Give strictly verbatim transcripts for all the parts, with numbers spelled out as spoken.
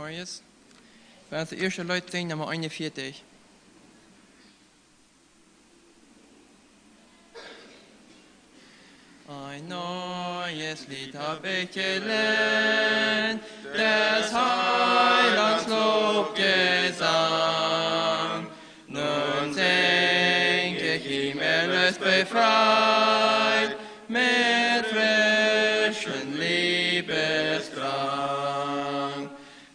Neues. Wan ons ieeschte Leet sinjen, Numma eenunvieetich. Ein neues Lied hab ich gelernt, des Heilands Lobgesang. Nun sing ich ihm, erlöst, befreit, mit frischem Liebesdrang.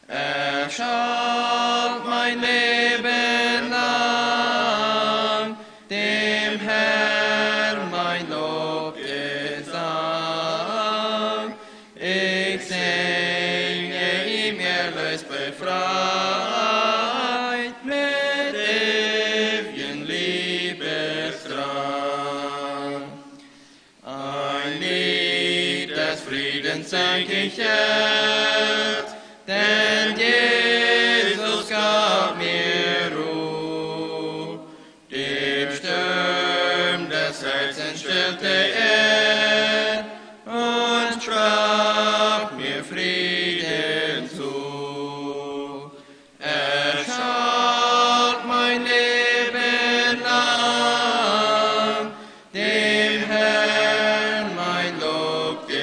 Erschallt mein Leben lang, dem Herrn mein Lobgesang. Ich singe ihm, erlöst, befreit, mit ewigem Liebesdrang. Ein Lied des Friedens sing ich jetzt, denn Jesus gab mir Ruh. Dem Sturm des Herzens stellte er und sprach mir Frieden zu. Erschallt mein Leben lang, dem Herrn mein Lobgesang.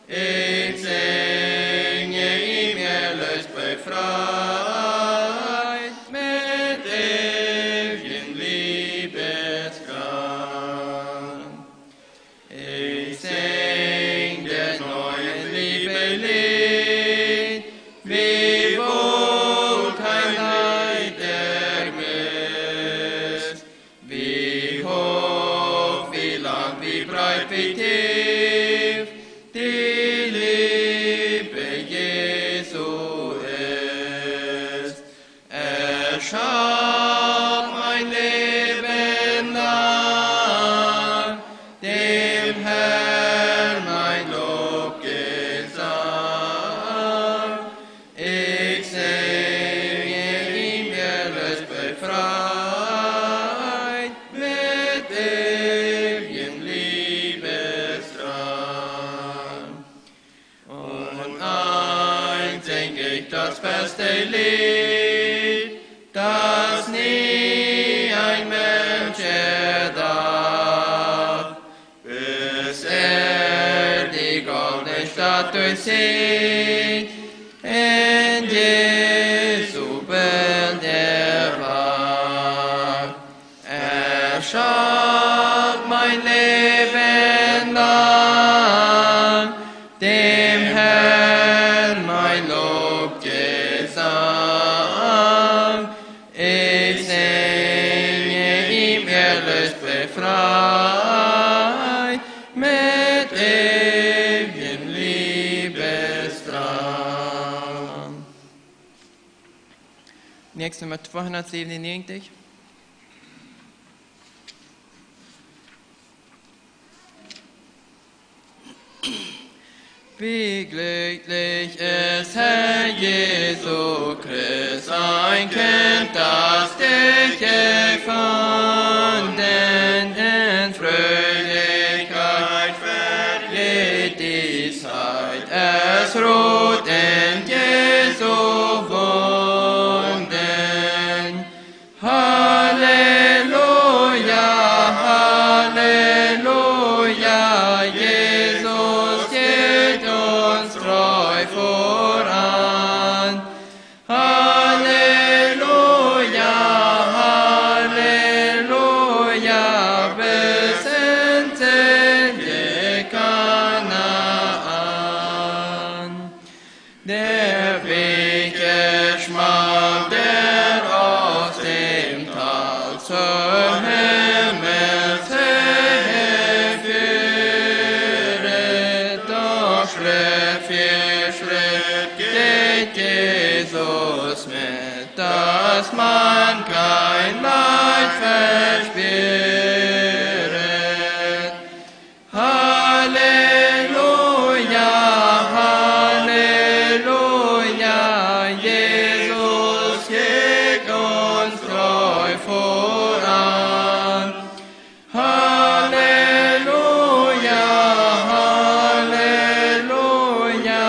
Ich singe ihm, erlöst, befreit, mit ewigem Liebesdrang. Ich sing des neuen Liebelied, wie wohl kein Leid ermisst. Wie hoch, wie lang, wie breit, wie tief die Liebe Jesu ist. Erschallt mein Leben lang, dem Herrn mein Lobgesang. Ich singe ihm, erlöst, befreit, mit ewigem Liebesdrang. Und eins sing ich, das beste Lied, das nie ein Mensch erdacht, bis er die goldne Stadt durchzieht, in Jesu Bild erwacht. Erschallt mein Leben lang, dem Herrn mein Lobgesang. Ich singe ihm, erlöst, befreit, mit ewigem Liebesdrang. Nächstes Mal zweihundertsiebenundneunzig. Wie glücklich ist, Herr Jesu Christ, ein Kind, das dich gefunden. In Fröhlichkeit vergeht die Zeit, es ruht in Jesu Wunden. Halleluja, Halleluja, Jesus geht uns treu voran. Halleluja, Halleluja, bis ins selige Kanaan. Der Weg ist schmal, der aus dem Tal zur Himmelshöhe führet, doch Schritt für Schritt geht Jesus mit, dass man kein Leid verspüret. Halleluja, Halleluja, Jesus geht uns treu voran. Halleluja, Halleluja,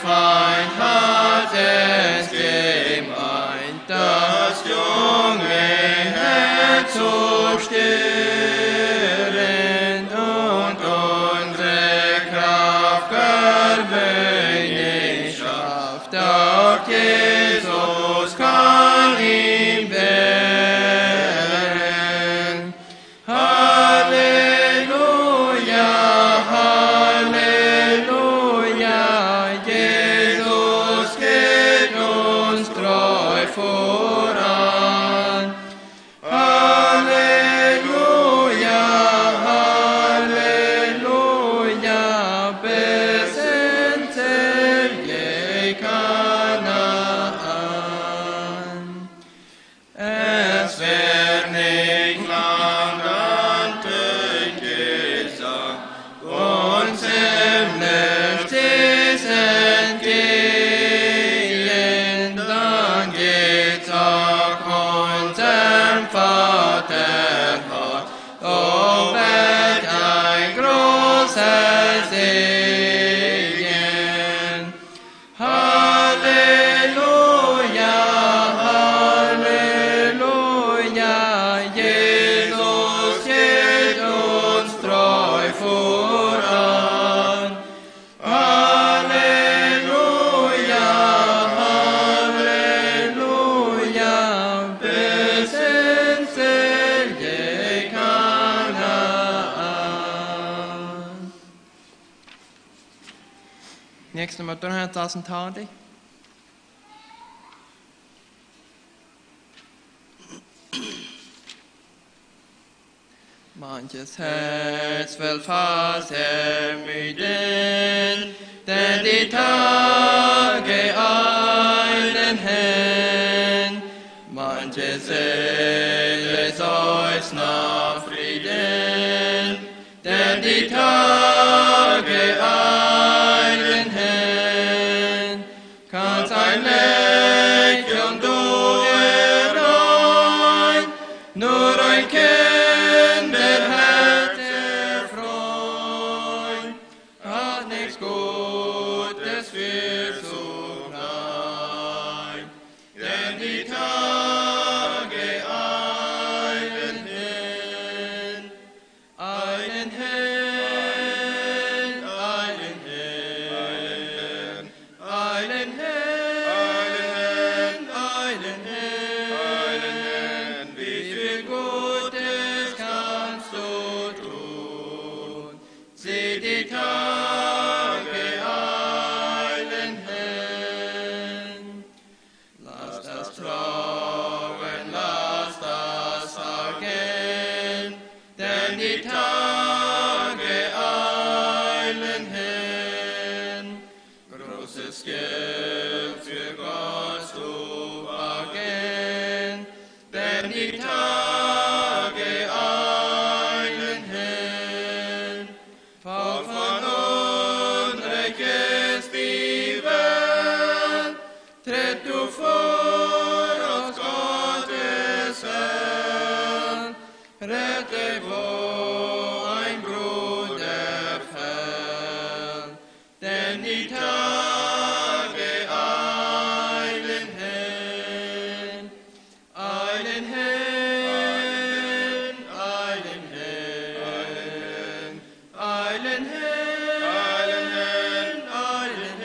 Feind hat es gemeint, das junge Herz zu stillen, und unsere Kraft gar wenig schafft, doch Jesus kann ihn wehren. Halleluja, Halleluja, Jesus geht uns treu voran. Halleluja, Halleluja, bis ins ewige Kanaan. Es wird nicht lang, dann tönt es an, uns im Licht sie's entgegen, dann geht's auch unserem Vater Gott, oh, welch ein großer Segen. Halleluja, Halleluja, Jesus geht uns treu voran. Halleluja, Halleluja, bis ins ewige Kanaan. Nächste Nummer dreihundertsechsundzwanzig. Manches Herz will fast ermüden, denn die Tage eilen hin. Manche Seele seufzt nach Frieden, denn die Tage eilen hin. Kannst ein Lächeln du erneut, nur ein Kind der Herz erfreut, hat nichts Gutes für zu sein, denn die Tage eilen hin. Eilen hin, eilen hin, eilen hin, eilen hin, eilen hin, eilen hin. Wie viel Gutes kannst du tun? Sieh, die Tage eilen hin. Lass das Trauern, lass das Zagen, denn die Tage eilen hin. Großes Glück für Gott zu wagen, denn die Tage eilen hin. Voll von Unrecht ist die Welt, tritt du vor aus Gottes Feld. Rette, wo ein Bruder fällt, denn die Tage eilen hin. Eilen hin, eilen hin, eilen hin, eilen hin, eilen hin, eilen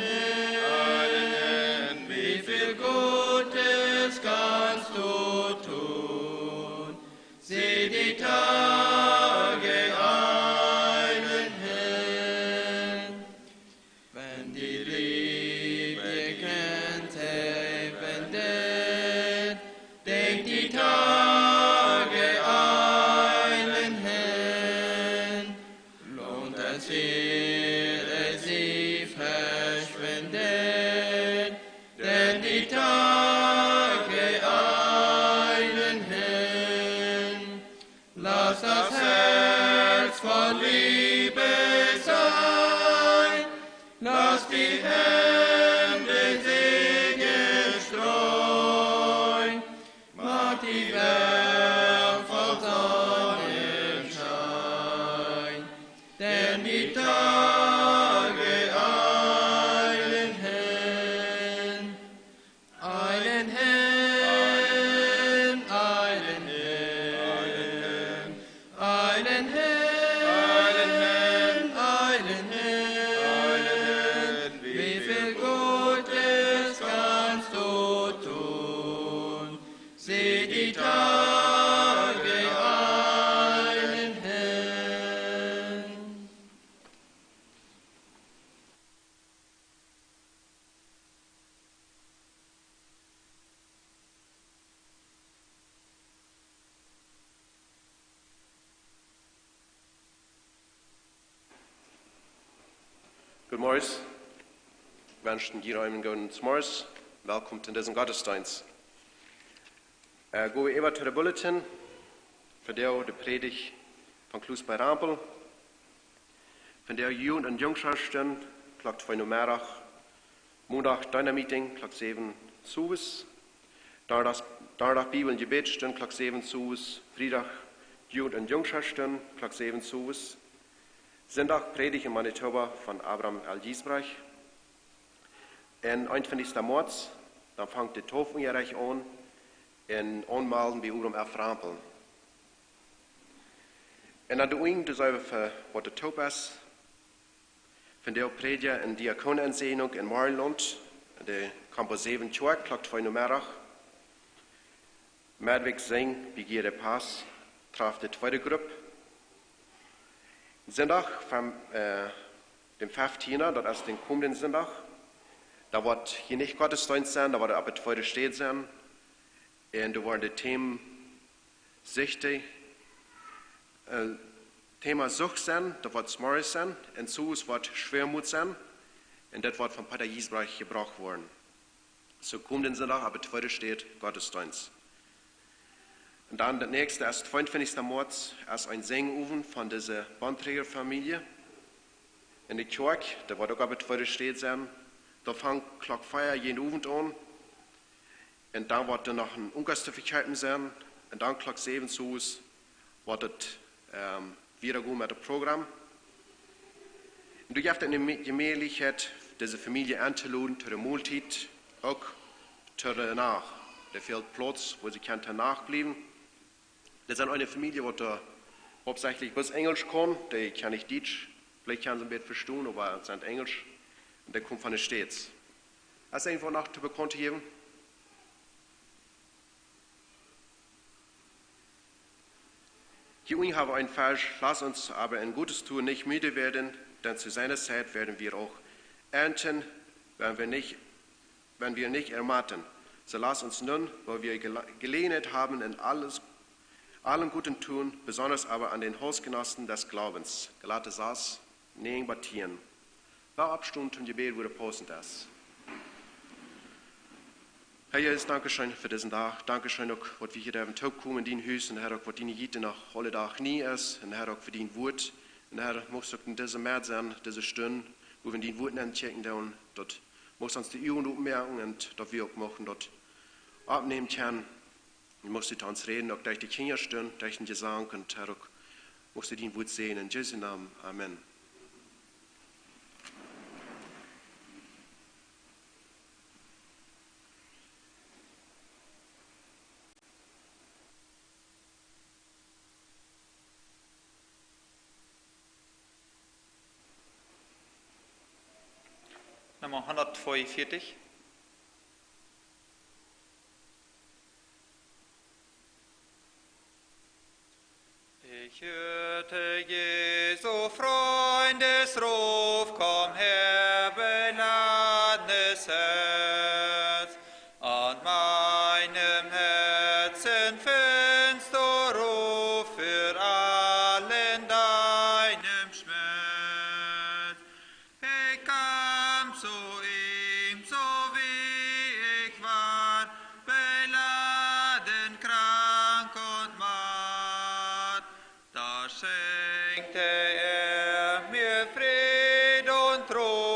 hin. Wie viel Gutes kannst du tun? Sieh, die Tage eilen hin. Wenn die Liebe Grenze wendet, denk, die Tage eilen hin. Lohnt es, ihre sie verschwendet, denn die Tage eilen hin. Lass das Herz voll Liebe sein, lass die Hände Segen streuen, mach die Welt voll Sonnenschein, denn die Tage eilen hin. Goodemorjes. Ekj wensch junt aula eenen gooden Morjes. Welkom to disen Gottesdeenst. Äh, go wie äwa to de Bulletin. Vondoag de Prädicht von Kloos B. Rempel. Vondoag Jugend un Jungschaftsstund, Klock twee Nomeddach. Mondach Deenameeting, Klock säwen Zowes. Donnadach, Donnadach Bibel- un Jebädsstund, Klock säwen Zowes. Friedach Jugend- un Jungschaftsstund, Klock säwen Zowes. Sindach Prädicht en Manitoba von Abraham L. Giesbrecht. Un eenuntwintichsten Moaz, dan fangt de Taufunjarecht aun en Aunmelden bie Abraham F. Rempel. Un aun de Uagen, doa sent wie fa waut de Toop es. Vondoag Prädja un Diakonen-Ensäajnunk en Marienland, de Campus säwen Kjoakj, Klock twee Nomeddach. Meddwäakj Sinj bie Gere Pass, traft de tweede Grupp. Sindach, vom, äh, dän feftienden, daut es dän komenden Sindach. Doa woat hia nich Gottesdeenst sennen, doa woat opp de tweede Städ sennen. Un doa woaren de Themen Sichte, äh, Thema Sucht sennen, daut woat zemorjes sennen, un Zowes woat Schwoamoot sennen, un daut woat von Peter Giesbrecht jebrocht woaren. Soo, komenden Sindach opp de tweede Städ Gottesdeenst. Un dan daut näakjste es tweeuntwintichsten Moaz, es een Sinjowent von dise Bonträaja-Famielje en de Kjoakj, daut woat uk opp de tweede Städ sennen. Daut fangt Klock vea jeden Owent aun. Un dan woat doa noch een Unkas to vekjeepen sennen. Un dan Klock säwen Zowes woat et, ähm, wieda gonen met daut Program. Un doa jeft et eene Me-, de Mäajlichkjeit, dise Famielje entoloden to de Moltiet, uk to de Nacht. Doa fält Plauz, wua see kjennen to Nacht bliewen. Dit es eene Famielje, waut, äh, hauptsächlich bloos Enjlisch kaun. Dee kjennen nich Dietsch. Veleicht kjennen see een bät vestonen, oba et es Enjlisch. Un dee komen von de States. Hast du eenfach noch to bekunt to jäwen? Hia unjen hab wie een Varsch: Lasst uns aber in Gutes tun nicht müde werden, denn zu seiner Zeit werden wir auch ernten, wenn wir nicht, wenn wir nicht ermatten. So lasst uns nun, wo wir Gele-, Gelegenheit haben, in alles, allem Guten tun, besonders aber an den Hausgenossen des Glaubens. Galata sas, näajen bat tieen. Lot ons oppstonen toom Jebäd, wua daut paussent es. Herr Jesus, dankscheen fa disen Dach. Dankscheen uk, waut wie hia derwen toopkomen en dien Hus. Un Herr, uk waut diene Jiet noch aule Dach nie es. Un Herr, uk fa dien Wuat. Un Herr, muchst uk en dise Moot sennen, dise Stund, wua wie en dien Wuat nenkjikjen doonen, daut muchst ons de Uagen opmoaken un daut wie uk muchten daut oppnämen kjennen. Un muchst du to ons räden, uk derch de Kjinjastund, derch dän Jesank un Herr, uk muchst du dien Wuat säajnen. En Jesu Nomen. Amen. Numma hundat tweeunvieetich. Ich hörte Jesu Freundesruf: „Komm her, beladenes Herz.“ An meinem Herzen findst du Ruhe für allen deinem Schmerz. Ich kam zu ihm, so wie ich war, beladen, krank und matt. Da schenkte er mir Frieden und Trost.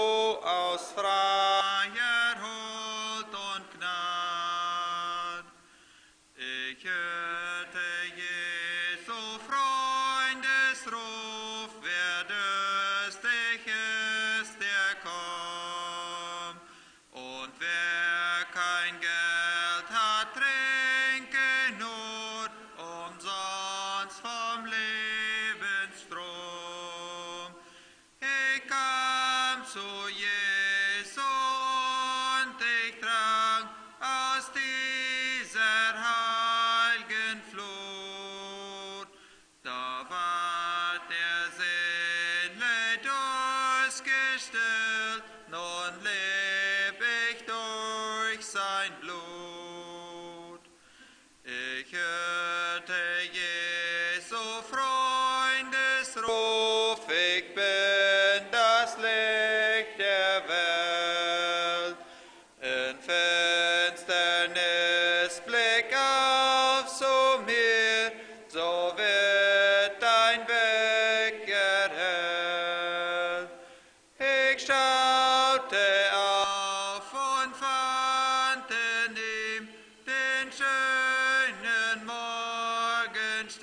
Schaute auf und fand in ihm den schönen Morgenstern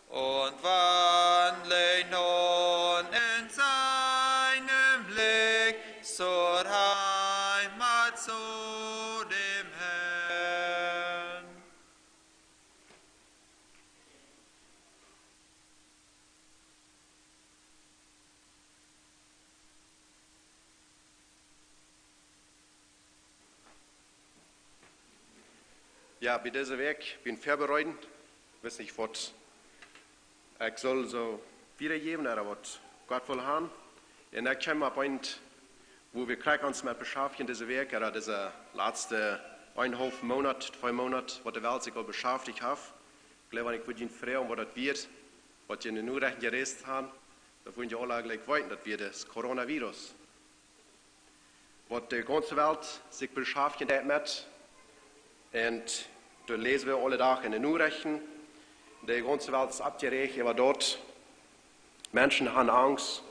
und wandle nun in seinem Licht zur Heimat, zu dem Herrn. Jo, bie dise Wäakj, bie een Väabereiden, wist nich waut ekj sull soo wiedajäwen, ooda waut Gott well han. Un ekj kjeem opp een, wua wie krakjt ons met beschaftjen dise Wäakj, ooda dise latste eenenhaulf Moonat, twee Moonat, waut de Welt sikj aul beschaftjt haft. Ekj jleew, wan ekj wudd junt froagen, waut daut wia, waut jie enne Norechten jeläst han, dan wudden jie aula jlikj weeten, daut wia daut Coronavirus, waut de gaunze Welt sikj beschaftjen deit met. Un daut läs wie aule Dach enne Norechten. De gaunze Welt es oppjeräacht äwa daut. Menschen han Angst.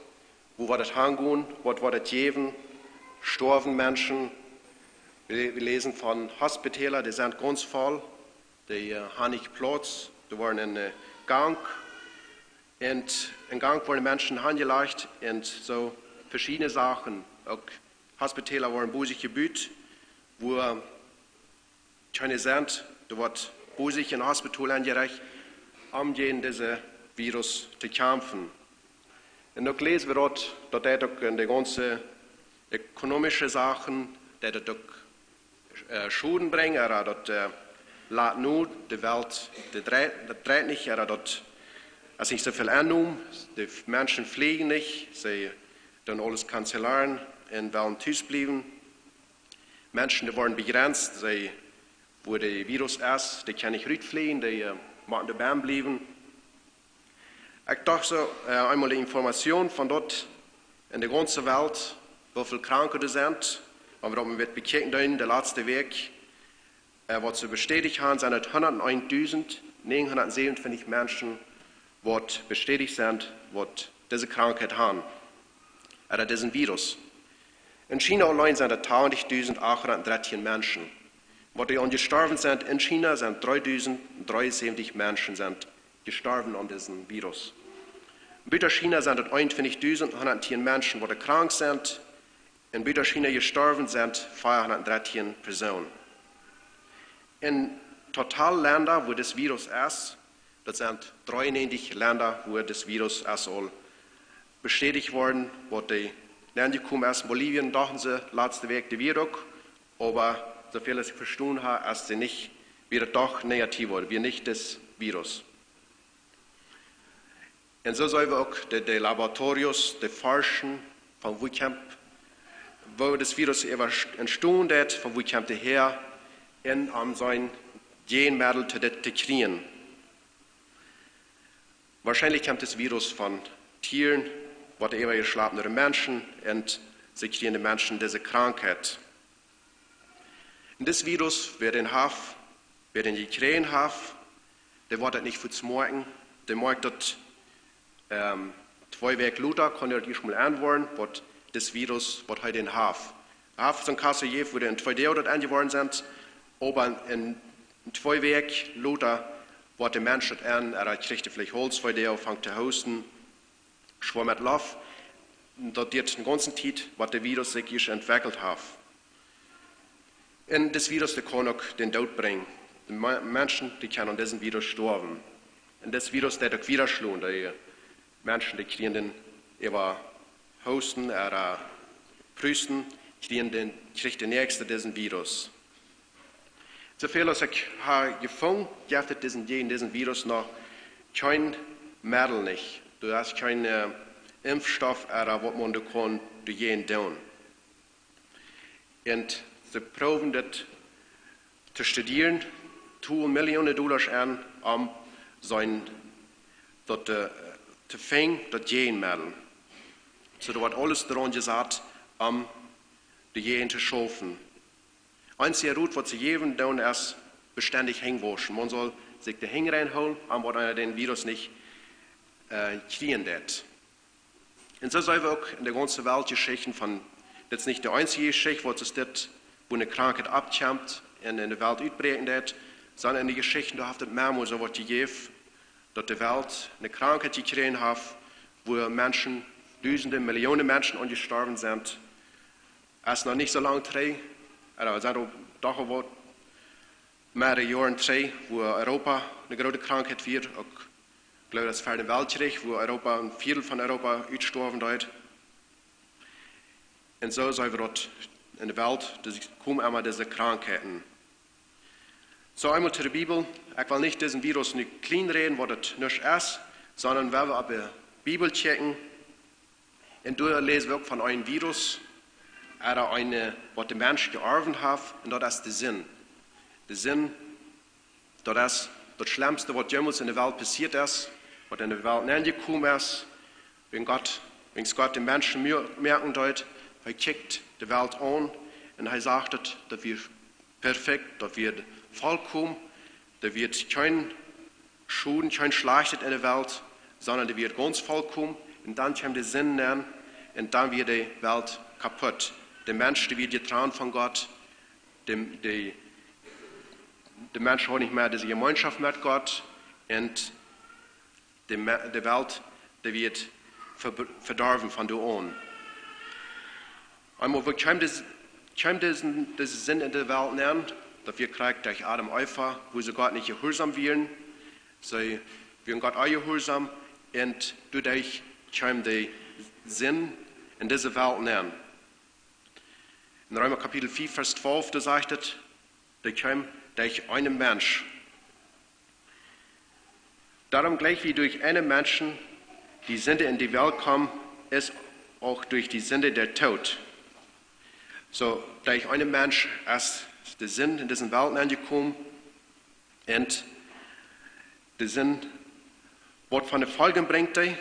Wua woat daut hangonen? Waut woat daut jäwen? Stoawen Menschen? Wie, wie läsen von Hospitalen, dee sent gaunz voll. Dee, äh, han nich Plauz. Dee woaren en, äh, Gang. Un en Gang woaren Menschen hanjelajcht un soo veschiedne Sachen. Uk Hospitalen woaren bosich jebut, wua kjeene sent, doa woat bosich een Hospital enjerecht, om jäajen dise Virus to kjamfen. Un uk läs wie daut, daut deit uk en de gaunze ökonomische Sachen, deit daut uk, äh, Schoden brinjen, ooda daut, äh, lat nu, de Welt, dee dreit, daut dreit nich, ooda daut es nich soo väl Ennom, de Menschen flieejen nich, see doonen aules cancelieren un wellen tus bliewen. Menschen, dee woaren bejrenzt, see, wua de Virus es, dee kjennen nich rutflieejen, dee, äh, motten doa bennen bliewen. Ekj docht soo, äh, eemol de Information von daut en de gaunze Welt, woo väl Kranke doa sent, wan wie daut mol bekjikjen doonen, de latste Wäakj, äh, waut see bestädicht han, sent daut hundateendausend näajenhundatsäwenuntwintich Menschen, waut bestädicht sent, waut dise Krankheit han, ooda disen Virus. En China auleen sent daut twintichdausend achthundatdrettieen Menschen. Waut doa aun jestorwen sent en China, sent dreedausend dreeunsäwentich Menschen sent jestorwen aun disen Virus. Buta China sent daut eenuntwintich hundattieen Menschen, waut doa krank sent. Un buta China jestorwen sent veahundatdrettieen Persoonen. En total Lenda, wua dis Virus es, daut sent dreeunäajentich Lenda, wua dis Virus es aul bestädicht worden, waut doa nenjekomen es. Bolivien, dochten see latste Wäakj, dee wia uk, oba soo väl aus ekj vestonen hab, es see nich, wia daut doch negativ worden, wia nich dis Virus. Un soo seenen wie uk de, de Laboratorios, de Forschen, von wua kjemt, woo dis Virus äwa entstonen deit, von wua kjemt dee häa, un om sien Jäajenmeddel to dit to kjrieen. Woarschienlich kjemt dis Virus von Tieren, waut äwajeschlapen no de Menschen, un see kjrieen de Menschen dise Krankheit. Un dis Virus, wäa dän haft, wäa dän jekjräajen haft, dee woat daut nich fuaz moakjen. Dee moakjt daut, ähm, twee Wäakj lota, kaun daut ieescht mol enwoaren, waut dis Virus, waut hee dän haft. Hee haft soon Kaso jejäft, wua dee en twee Doag daut enjewoaren sent, oba en, en twee Wäakj lota woat de Mensch daut en, ooda kjricht hee veleicht Holswee, fangt to hoosten, schwoa met Loft, daut diet de gaunze Tiet, waut de Virus sikj ieescht entwekjelt haft. Un dis Virus, dee kaun uk dän Doot brinjen. De Me-, Menschen, dee kjennen aun disen Virus stoawen. Un dis Virus deit uk wieda schlonen. De Menschen, dee kjrieen dän äwa Hoosten ooda Prusten, kjrieen dän, kjricht de näakjste disen Virus. Soo väl aus ekj hab jefungen, jeft et disen, jäajen disen Virus noch kjeen Meddel nich. Doa es kjeen, äh, Impfstoff ooda waut maun doa kaun doajäajen doonen. Un see proowen daut to studieren, tun Millionen Dollasch aun, om sien, daut, äh, to finjen, daut Jäajenmeddel. Soo, doa woat aules doaraun jesat, om doajäajen to schaufen. Eensja Rot, waut see jäwen doonen, es bestendich Henj wauschen. Maun saul sikj de Henj rein hoolen, om waut eena dän Virus nich, äh, kjrieen deit. Un soo seene wie uk en de gaunze Weltjeschichten von, dit es nich de eensje Jeschicht, waut es dit, wua eene Krankheit oppkjemt un en de Welt utbräakjen deit, sonda en de Jeschichten, doa haft et mearmol soo waut jejäft, daut de Welt eene Krankheit jekjräajen haft, wua Menschen, Dusende, Millionen Menschen aun jestorwen sent. Es noch nich soo lang trigj, oba sent aul doch aul waut mearere Joaren trigj, wua Europa eene groote Krankheit wia, uk, ekj jleew, daut es ver dän Weltkjrich, wua Europa, een Viedel von Europa utstorwen deed. Un soo seene wie daut en de Welt, doa komen emma dise Krankheiten. Soo, eemol to de Bibel. Ekj well nich disen Virus nu kjlien räden, waut et nich es, sonda wie wellen opp de Bibel kjikjen. Un doa läse wie uk von een Virus, ooda een, waut de Mensch jeorwen haft, un daut es de Sind. De Sind, daut es daut Schlemste, waut jemols en de Welt passieet es, waut en de Welt nenjekomen es. Wan Gott, wan Gott dän Mensch moa-, moaken deed, hee kjikjt de Welt aun un hee sach daut, daut wia perfekt, daut wia volkomen, doa wia kjeen Schoden, kjeen Schlajchtet en de Welt, sonda doa wia gaunz volkomen. Un dan kjeem de Sind nenn un dan wia de Welt kaputt. De Mensch, dee wia jetrant von Gott, de, de, de Mensch haud nich mea dise Jemeenschoft met Gott un de, Me-, de Welt, dee wia ve-, vedorwen von doa aun. Eemol wua kjeem dise, kjeem dise, dise Sind en de Welt nenn, daut wia krakjt derch Adam un Eva, wua see Gott nich jehuarsom wieren. See wieren Gott onjehuarsom un doaderch kjeem de Sind en dise Welt nenn. En Reema Kapitel fief, Varsch twalf, doa sajcht et, daut kjeem derch eenen Mensch. Darum gleich wie durch einen Menschen die Sünde in die Welt kam, ist auch durch die Sünde der Tod. Soo, derch eenen Mensch es de Sind en dise Welt aunjekomen. Un de Sind, waut fa Foljen brinjt dee,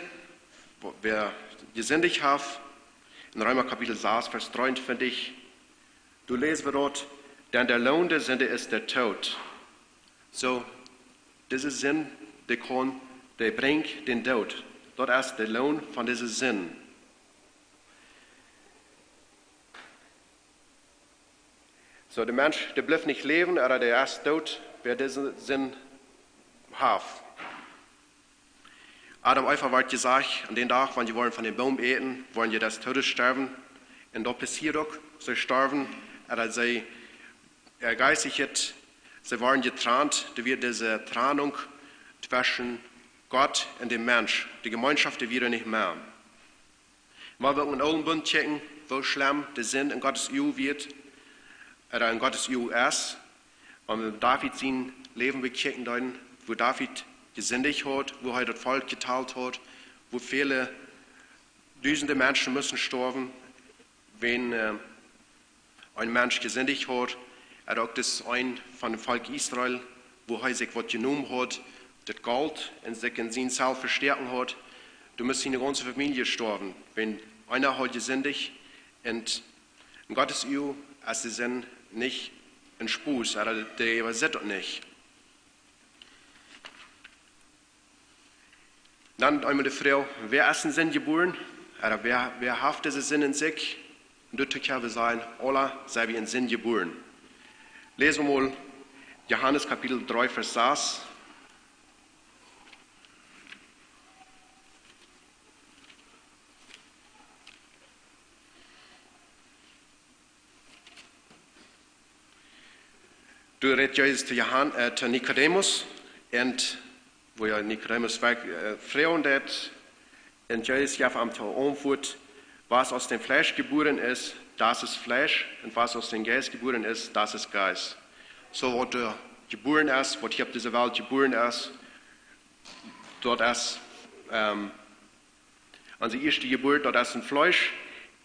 wäa jesindicht haft, en Reema Kapitel sas, Varsch dreeuntwintich, doa läse wie daut, denn der Lohn der Sünde ist der Tod. Soo, dise Sind, dee kaun, dee brinjt dän Doot. Daut es de Loon von dise Sind. Soo, de Mensch, dee blift nich läwen, ooda dee es doot, wäa dise Sind haft. Adam un Eva wort jesajcht, aun dän Dach, wan jie woaren von dän Boom äten, woaren jie des Toodes stoawen. Un daut passieed uk, see storwen, ooda see, äh, jeistlich, see woaren jetrant, doa wia dise Trennung tweschen Gott un dän Mensch. De Jemeenschoft, dee wia nich mea. Wan wie uk em Oolen Bunt kjikjen, woo schlemm de Sind en Gott siene Uagen wia, ooda en Gott siene Uagen es. Wan wie David sien Läwen bekjikjen dan, woo David jesindicht haud, woo hee daut Volkj jetalt haud, woo väle dusende Menschen musten stoawen, wan, äh, een Mensch jesindicht haud, ooda uk daut een von daut Volkj Israel, woo hee sikj waut jenomen haud, daut Golt, un sikj en sien Zelt vestäakjen haud, doa must siene gaunze Famielje stoawen, wan eena haud jesindicht, un en Gott siene Uagen es de Sind nich een Spos, ooda dee äwasitt daut nich. Dan eemol de Froag, wäa es en Sind jebuaren? Ooda wäa, wäa haft dise Sind en sikj? Un doa kjenn wie sajen, aule sent wie en Sind jebuaren. Läse wie mol Johanes Kapitel dree, Varsch sas. Doa rät Jesus to Johan-, äh, to Nikodemus, un woo hee Nikodemus wea-, äh, froagen deed, un Jesus jeef am to Auntwuat: Was aus dem Fleisch geboren ist, das ist Fleisch, und was aus dem Geist geboren ist, das ist Geist. Soo waut doa jebuaren es, waut hia opp dise Welt jebuaren es, daut es, ähm, onse ieeschte Jeburt, daut es em Fleesch,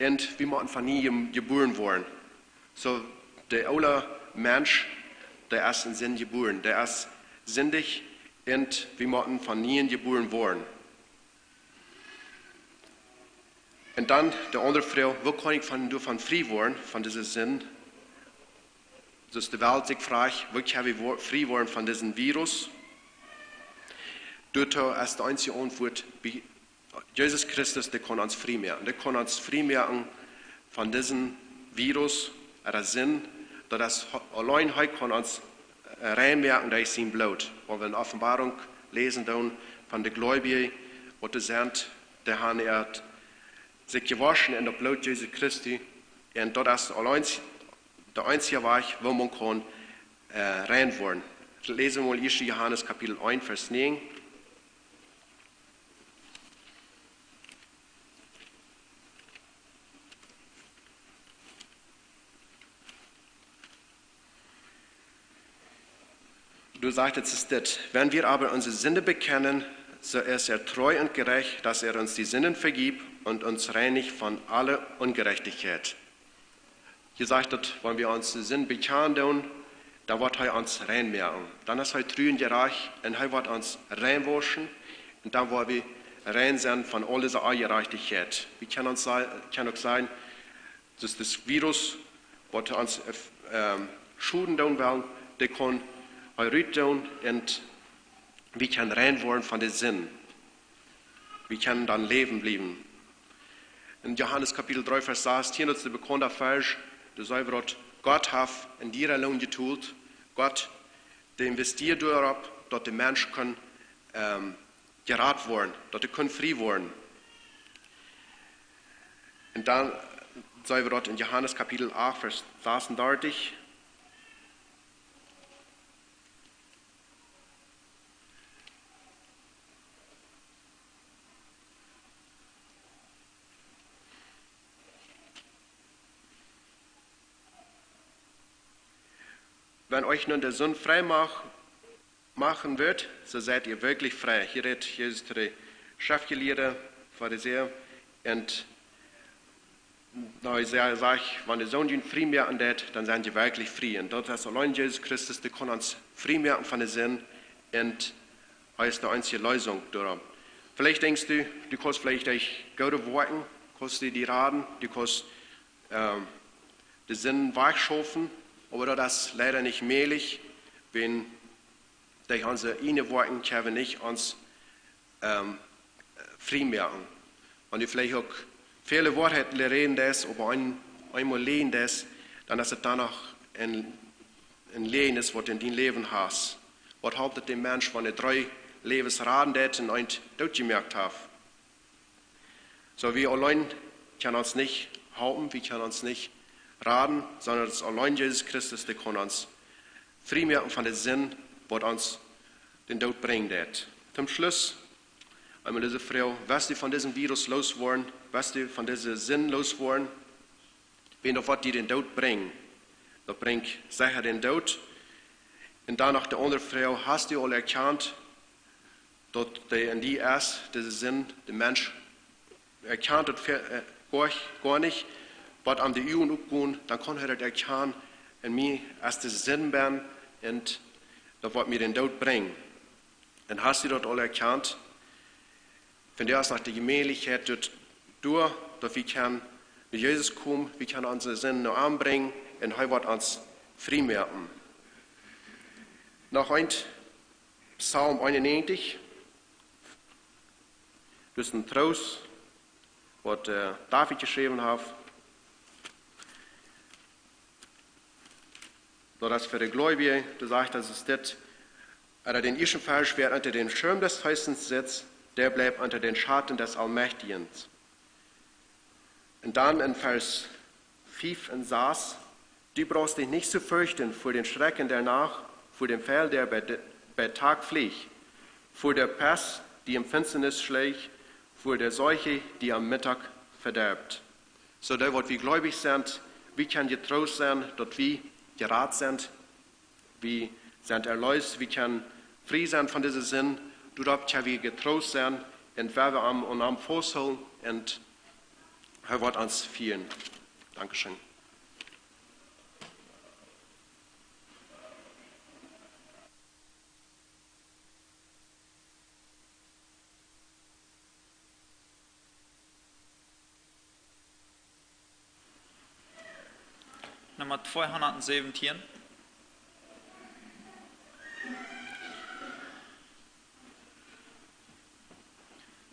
un wie motten von nie je-, jebuaren woaren. Soo, de oola Mensch, dee es en Sind jebuaren, dee es sindicht, un wie motten von nie jebuaren woaren. Un dan de aundre Froag, woo kaun ekj von, doavon frie woaren, von dise Sind? Soo aus de Welt sikj fruach, woo kjenn wie wo-, frie woaren von disen Virus? Doatoo es de eensje Auntwuat, wie Jesus Christus, dee kaun ons frie moaken. Dee kaun ons frie moaken von disen Virus, ooda Sind, daut es, auleen hee kaun ons, äh, rein moaken derch sien Bloot. Wan wie en Openboarunk läsen doonen von de Gleubje, waut doa sent, dee haben sikj jewoschen en daut Bloot Jesu Christi. Un daut es auleen de eensje Wajch, woo maun kaun, äh, rein woaren. Läs wie mol ieescht Johanes Kapitel eent, Varsch näajen. Doa sajcht et, es dit: „Wenn wir aber unsere Sünde bekennen, so ist er treu und gerecht, dass er uns die Sünden vergibt und uns reinigt von aller Ungerechtigkeit.“ Hia sajcht et, wan wie onse Sind bekjanen doonen, dan woat hee ons rein moaken. Dan es hee tru un jerajcht un hee woat ons rein woschen. Un dan woa wie rein sennen von aul dise Onjerajchtichkjeit. Wie kjennen ons sa-, kjennen uk sajen, daut daut Virus, waut ons, ähm, Schoden doonen well, dee kaun hee rut doonen un wie kjennen rein woaren von de Sind. Wie kjennen dan läwen bliewen. En Johanes Kapitel dree, Varsch sastieen, daut es de bekaunde Varsch, doa sajcht et, daut Gott haft een diera Loon betolt. Gott, dee investeet doaropp, daut de Mensch kaun, ähm, jerat woaren, daut hee kaun frie woaren. Un dan sajcht et en Johanes Kapitel acht, Varsch sasundartich. „Wenn euch nun der Sohn frei mach-, machen wird, so seid ihr wirklich frei.“ Hia rät Jesus to de Schreftjelieede, Farisäa, un hee sa-, sajcht, „Wan de Sän junt frie moaken deit, dan sent jie werkjlich frie.“ Un daut es auleen Jesus Christus, dee kaun ons frie moaken von de Sind. Un hee es de eensje Leesunk doaropp. Veleicht denkjst du, du kaust veleicht derch goode Woakjen, kaust du die raden, du kaust, ähm, de Sind wajchschaufen, oba daut es leida nich mäajlich, wan derch onse ieejne Woakjen kjenn wie nich ons, ähm, frie moaken. Wan du veleicht uk väle Woarheiten räden deist, oba een-, eemol läajen deist, dan es et doano een, een Läajen, waut du en dien Läwen hast. Waut halpt et däm Mensch, wan hee dree Läwes raden deit un eent dootjemoakt haft? Soo, wie auleen kjennen ons nich halpen, wie kjennen ons nich raden, sonda daut es auleen Jesus Christus, dee kaun ons frie moaken von de Sind, waut ons dän Doot brinjen deit. Toom Schluss, eemol dise Froag: West du von disen Virus looswoaren? West du von dise Sind looswoaren? Wan daut waut die dän Doot brinjt, daut brinjt secha dän Doot. Un dan noch de aundre Froag: Hast du aul erkjant, daut dee en die es, dise Sind, de Mensch erkjant daut ve-, äh, goa, goa nich, waut am de Uagen opgonen, dan kaun hee daut erkjanen, en mie es de Sind benn, un daut woat mie dän Doot brinjen. Un hast du daut aul erkjant? Vondoag es noch de Jemäajlichkjeit doa, doa, daut wie kjennen no Jesus komen, wie kjennen onse Sind no am brinjen un hee woat ons frie moaken. Noch een Psalm eenunnäajentich. Daut es een Troost, waut, äh, David jeschräwen haft. Daut es fa de Gleubje, doa sajcht et, es dit, ooda dän ieeschten Varsch: „Wer unter dem Schirm des Höchsten sitzt, der bleibt unter dem Schatten des Allmächtigen.“ Un dan en Varsch fief un sas: „Du brauchst dich nicht zu fürchten vor den Schrecken der Nacht, vor dem Pfeil, der bei, bei Tag fliegt, vor der Pest, die im Finsternis schlägt, vor der Seuche, die am Mittag verderbt.“ Soo daut, waut wie gleubich sent, wie kjennen jetroost sennen, daut wie jerat sent, wie sent erleest, wie kjennen frie sennen von dise Sind, doaropp kjenn wie jetroost sennen, un wan wie am, aun am fausthoolen, un hee woat ons fieren. Dankscheen. Numma tweehundertsiebzehn.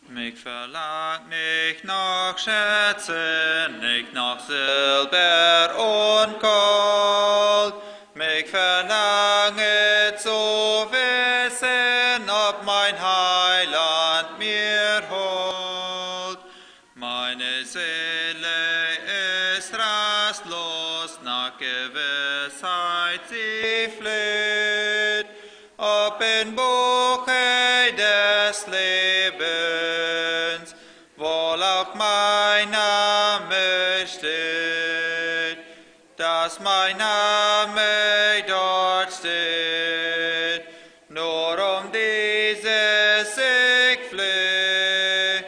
Mea Verlang nich noch Schätze, nich noch Silber un Golt. Mich verlanget zu wissen, ob mein Heiland mir holt. Meine Seele ist rastlos, nach Gewissheit sie fleht, ob im Buche des Lebens wohl auch mein Name steht, dass mein Name dort steht. Nur um dieses ich flehe,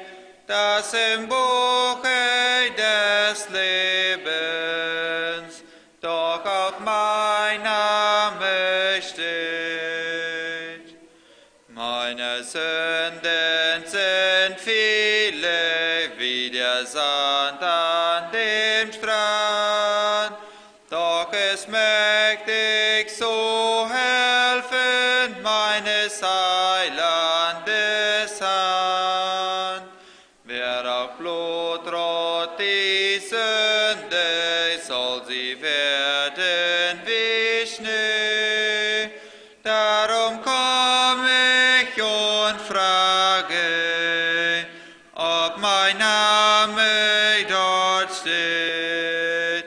dass im Buche des Lebens doch auch mein Name steht. Meine Sünden sind viele wie der Sand an dem Strand, doch ist mächtig zu helfen meines Heilandes Hand. Wer auch blutrot die Sünde, soll sie werden wie Schnee. Darum komm ich und frage, ob mein Name dort steht,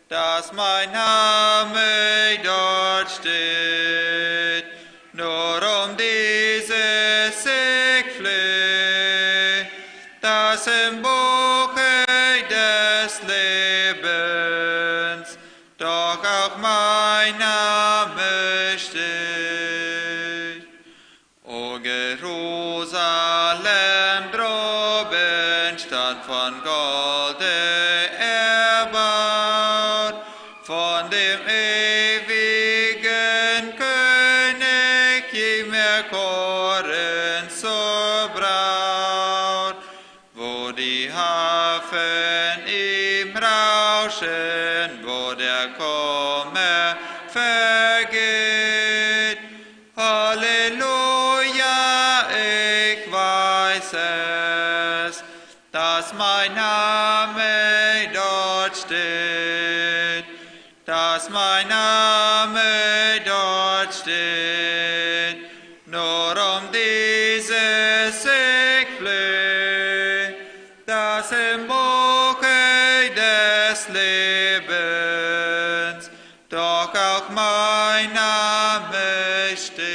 dass mein Name dort steht. Nur um dieses ich flehe, dass im Buche des Lebens doch auch mein Name steht. O Jerusalem droben, Stadt von Golde erbaut, von dem ewigen König jener Chor zur Braut, wo die Harfen im Rauschen, wo der Kummer vergeht. Halleluja, ich weiß es, dass mein Name dort steht, dass mein Name dort steht. Nur um dieses ich flehe, dass im Buche des Lebens doch auch mein Name steht.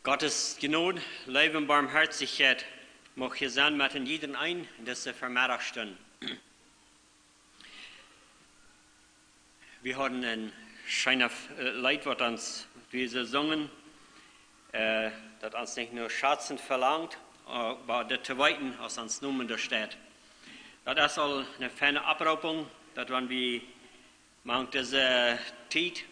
Gottes Jnod, Leew un Barmhoatichkjeit mucht hia sennen met en jiedren eenen en dise Vemeddachstund. Wie hauden een scheenet, äh, Leet, waut ons, wie see sungen, äh, daut ons nich no Schatzen velangt, oba daut to weeten, aus ons Nomen doa steit. Daut es aul eene feine Oproopung, daut wan wie mank dise Tiet,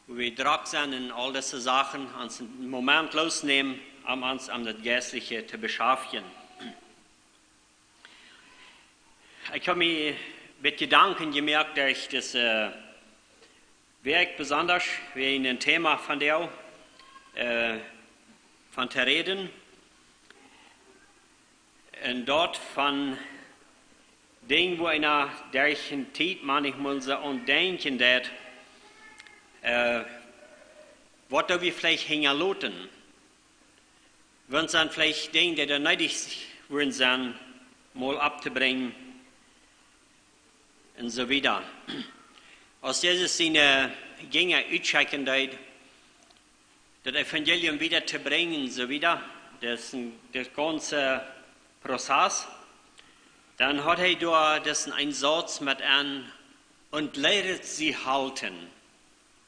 wua wie drock sent en aul dise Sachen, ons een Moment loosnämen, om ons om daut Jeistliche to beschaftjen. Ekj hab mie waut Jedanken jemoakt derch dise Wäakj, besonda wäajen een Thema von däm, äh, von to räden. Un daut von Dinja, wua eena derch de Tiet mauncheemol soo aun denkjen deit, äh, waut doo wie veleicht hinjaloten. Wan sent veleicht Dinja, dee doa needich wudden sennen, mol opptobrinjen un soo wieda. Aus Jesus siene Jinja utschekjen deed, daut Evangelium wieda to brinjen un soo wieda, daut es een, daut gaunze Prozess, dan haud hee doa disen eenen Sauz met aun: „Und lehret sie halten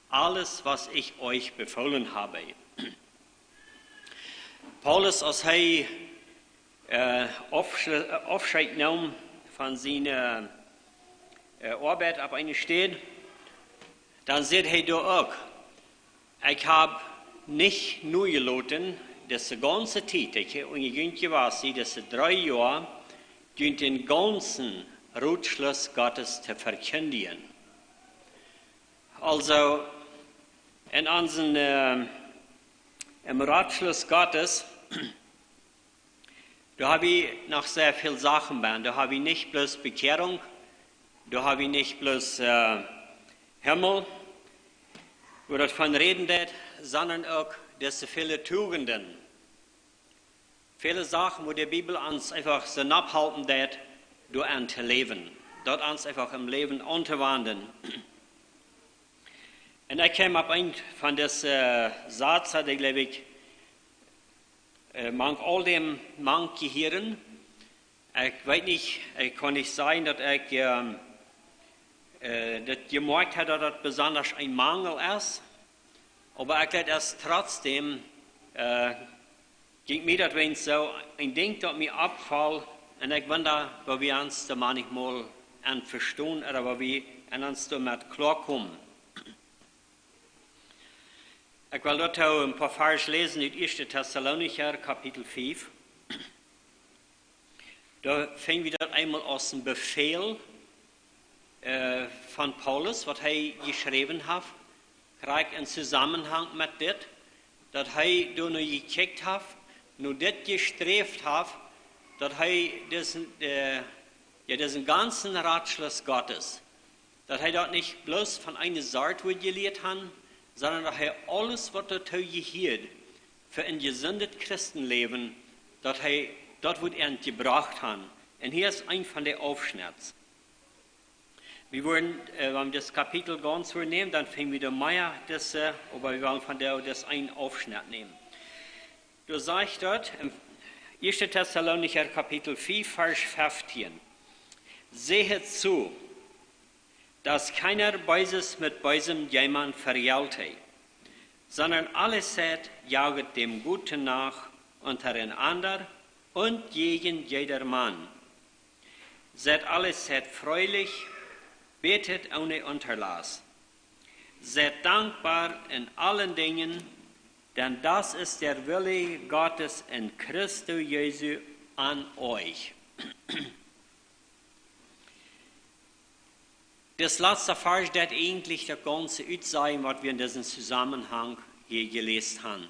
alles, was ich euch befohlen habe.“ Paulus, aus hee, äh, Aufsch-, äh, Aufscheet neem von siene, äh, Oabeit opp eene Städ, dan säd hee doa uk: „Ekj hab nich nojeloten, dise gaunze Tiet, daut ekj unja junt jewast sie, dise dree Joa, junt dän gaunzen Rotschluss Gottes to vekjindjen. Aulsoo, en onsen, äh, em Rotschluss Gottes, doa hab wie noch sea väl Sachen bie. Doa hab wie nich bloos Bekjierunk, doa hab wie nich bloos, äh, Himmel, wua daut von räden deit, sonda uk dise väle Tugenden. Väle Sachen, wua de Bibel ons eefach soo nopp halpen deit, doa aun to läwen. Daut ons eefach em Läwen auntowenjen. Un ekj kjeem opp eent von dise, äh, Sätz, dee, jleew ekj, äh, mank aul däm mank jehieren. Ekj weet nich, ekj kaun nich sajen, daut ekj, ähm, äh, daut jemoakjt hab, daut daut besonda een Mangel es. Oba ekj leet es trotzdäm, äh, jinkj mie daut weens soo, een Dinkj daut mie oppfoll, un ekj wunda, woo wie ons doa manchmol aun vestonen, ooda woo wie aun ons doamet kloakomen. Ekj well doatoo een poa Varsch läsen ut Ieeschte Tessalonicha, Kapitel fief. Doa finj wie daut eemol aus een Befäl, äh, von Paulus, waut hee jeschräwen haft, krakjt em Zusammenhang met dit, daut hee doa no jekjikjt haft, no dit jesträft haft, daut hee disen, äh, jo, disen gaunzen Rotschluss Gottes, daut hee daut nich bloos von eene Sort wudd jelieet haben, sonda daut hee aules, waut doatoo jehieet, fa een jesundet Christenläwen, daut hee daut wudd aunjebrocht haben. Un hia es een von de Aufschnitt. Wie wudden, äh, wan wie daut Kapitel gaunz wudden nämen, dan finj wie doa mea dise, oba wie wellen von doa disen eenen Aufschnitt nämen. Doa sajcht daut em Ieeschte Tessalonicha Kapitel fief, Varsch feftieen: Sehet zu, dass keiner Böses mit Bösem jemand vergelte, sondern alle Zeit jaget dem Guten nach untereinander und gegen jedermann. Seid alle Zeit fröhlich, betet ohne Unterlass. Seid dankbar in allen Dingen, denn das ist der Wille Gottes in Christo Jesu an euch. Dis latsta Varsch deit eejentlich daut gaunze utsajen, waut wie en disen Zusammenhang hia jeläst haben.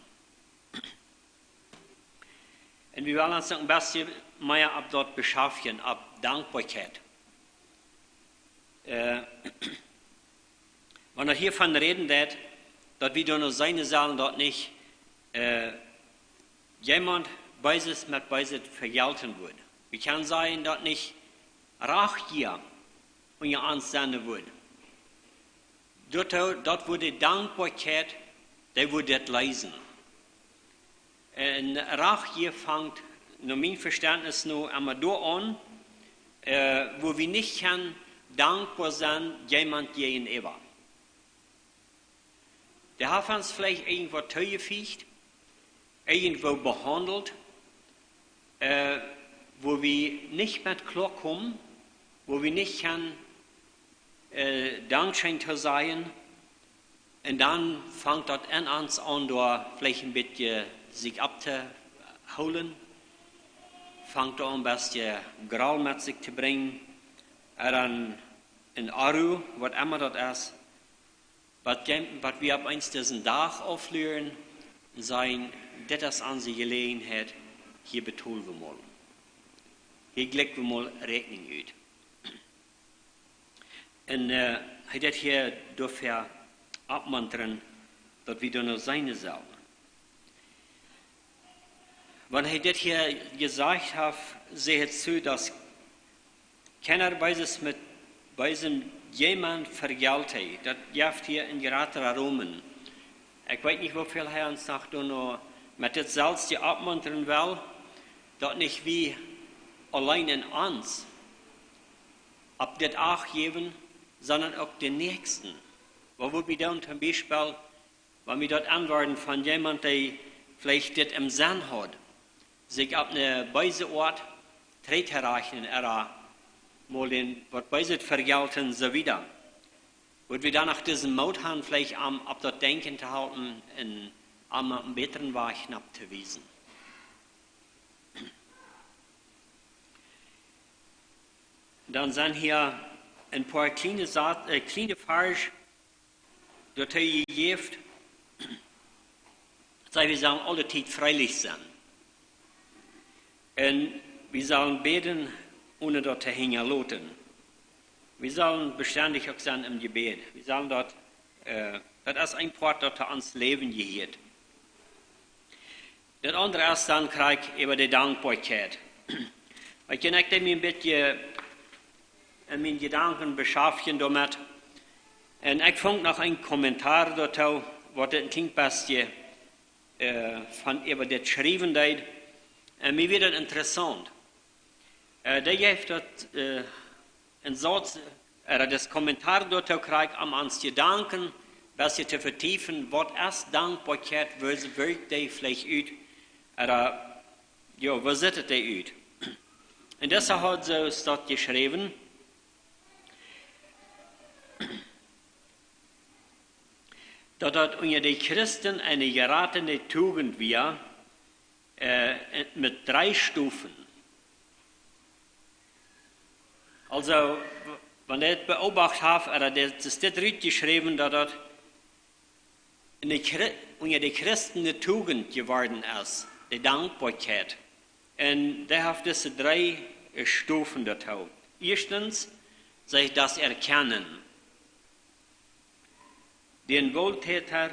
Un wie wellen ons noch een bät mea opp daut beschaftjen, opp Dankboakjeit. Äh, wan wie hia von räden, daut, daut wie doano seenen sellen, daut nich, äh, jemaunt Beeset met Beeset vejelten wudd. Wie kjennen sajen, daut nich Rachjia unja ons sennen wudd. Daut, daut wudd de Dankboakjeit, dee wudd dit leesen. Un Rachjia fangt, no mien Vestentnis no, emma doa aun, äh, wua wie nich kjennen dankboa sennen, jemaunt jäajenäwa. Dee haft ons veleicht irjentwaut toojefieecht, irjentwoo behaundelt, äh, wua wie nich met kloakomen, wua wie nich kjennen, äh, Dankscheen to sajen. Un dan fangt daut en ons aun, doa veleicht een bät sikj opptohoolen, fangt doa een bät Groll met sikj to brinjen, ooda een, een Oru, waut emma daut es. Waut, waut wie opp eemol disen Dach aufluaren un sajen, dit es onse Jeläajenheit, hia betolen wie mol. Hia jlikj wie mol Räakjnunk ut. Un, äh, hee deit hia doafäa oppmuntren, daut wie doano seenen sellen. Wan hee dit hia jesajcht haft, seht to, daut keiner Beeset met Beesem jemaunt vejelte, daut jeft hia een jratra Romen. Ekj weet nich, woo väl hee ons noch doano met dit selfst oppmuntren well, daut nich wie auleen en ons opp dit acht jäwen, sonda uk dän Näakjsten. Waut wudd wie dan toom Biespel, wan wie daut aunwoaren von jemaunt, dee veleicht dit em Senn haud, sikj opp eene beese Oat trigjtorajchten, ooda mol dän waut Beeset vejelten, soo wieda. Wudd wie dan noch disen Moot haben, veleicht am opp daut Denkjen to halpen un om een bätren Wajch nopp to wiesen. Dan sent hia een poa kjliene, Sat-, äh, kjliene Varsch, daut hee jejäft, sajcht, wie sellen aule Tiet freelich sennen. Un wie sellen bäden, onen daut to hinjaloten. Wie sellen bestendich uk sennen em Jebäd. Wie sellen daut, äh, daut es een Poat, daut to ons Läwen jehieet. Daut aundre es dan krakjt äwa de Dankboakjeit. Ekj, un ekj deed mie een bät en miene Jedanken beschaftjen doamet. Un ekj funk noch een Kommentar doatoo, waut een kjlien bät, äh, von äwa dit schriewen deed. Un mie wia daut interessaunt. Äh, dee jeef daut, äh, een Sauz, äh, daut es Kommentar doatoo krakjt, om ons Jedanken bät to vetiefen, waut es Dankboakjeit, woo wirkjt dee veleicht ut, ooda, jo, woo sitt et dee ut? Un deshalb haft hee daut jeschräwen, daut daut unja de Christen eene jeratene Tugend wia, äh, met dree Stofen. Aulsoo, w-, wan hee daut beobacht haft, ooda daut es dit rutjeschräwen, daut daut en de Chri-, unja de Christen eene Tugend jeworden es, de Dankboakjeit. Un dee haft dise dree, äh, Stofen doatoo. Ieeschtens, sajcht, daut Erkjanen. Den Wohltäter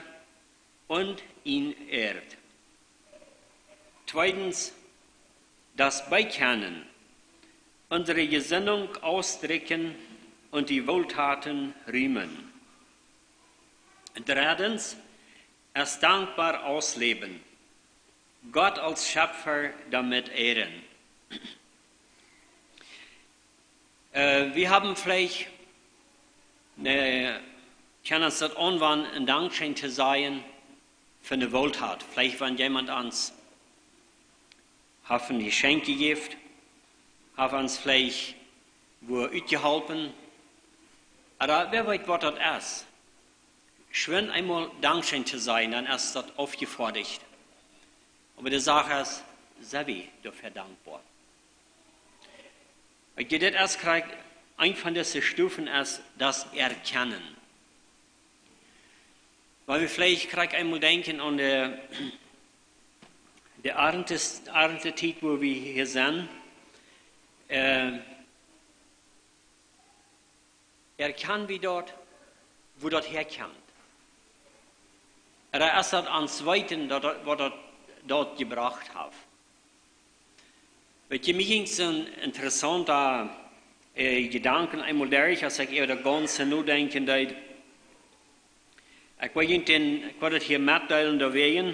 und ihn ehrt. Zweitens, das Bekennen, unsere Gesinnung ausdrücken und die Wohltaten rühmen. Drittens, es dankbar ausleben, Gott als Schöpfer damit ehren. Äh, wie haben veleicht, ne, kjennen ons daut aunwanen, een Dankscheen to sajen fa ne Wohltat. Veleicht, wan jemaunt ons haft een Jeschenkj jejäft, haft ons veleicht wua utjeholpen. Ooda wäa weet, waut daut es. Schwind eemol Dankscheen to sajen, dan es daut aufjefodicht. Oba de Sach es, sent wie doafäa dankboa? Ekj, dit es krakjt, een von dise Stofen es daut Erkjanen. Wan wie veleicht krakjt eemol denkjen aun de, de Arnte, Arntetiet, wua wie hia sent, äh, erkjanen wie daut, wua daut häakjemt? Ooda es daut ons Weeten, daut, daut, waut daut, daut jebrocht haft? Weet jie, mie jinkj soon interessaunta, äh, Jedanken eemol derch, aus ekj äwa daut gaunze nodenkjen deed. Ekj well junt dän, ekj well daut hia metdeelen doawäajen.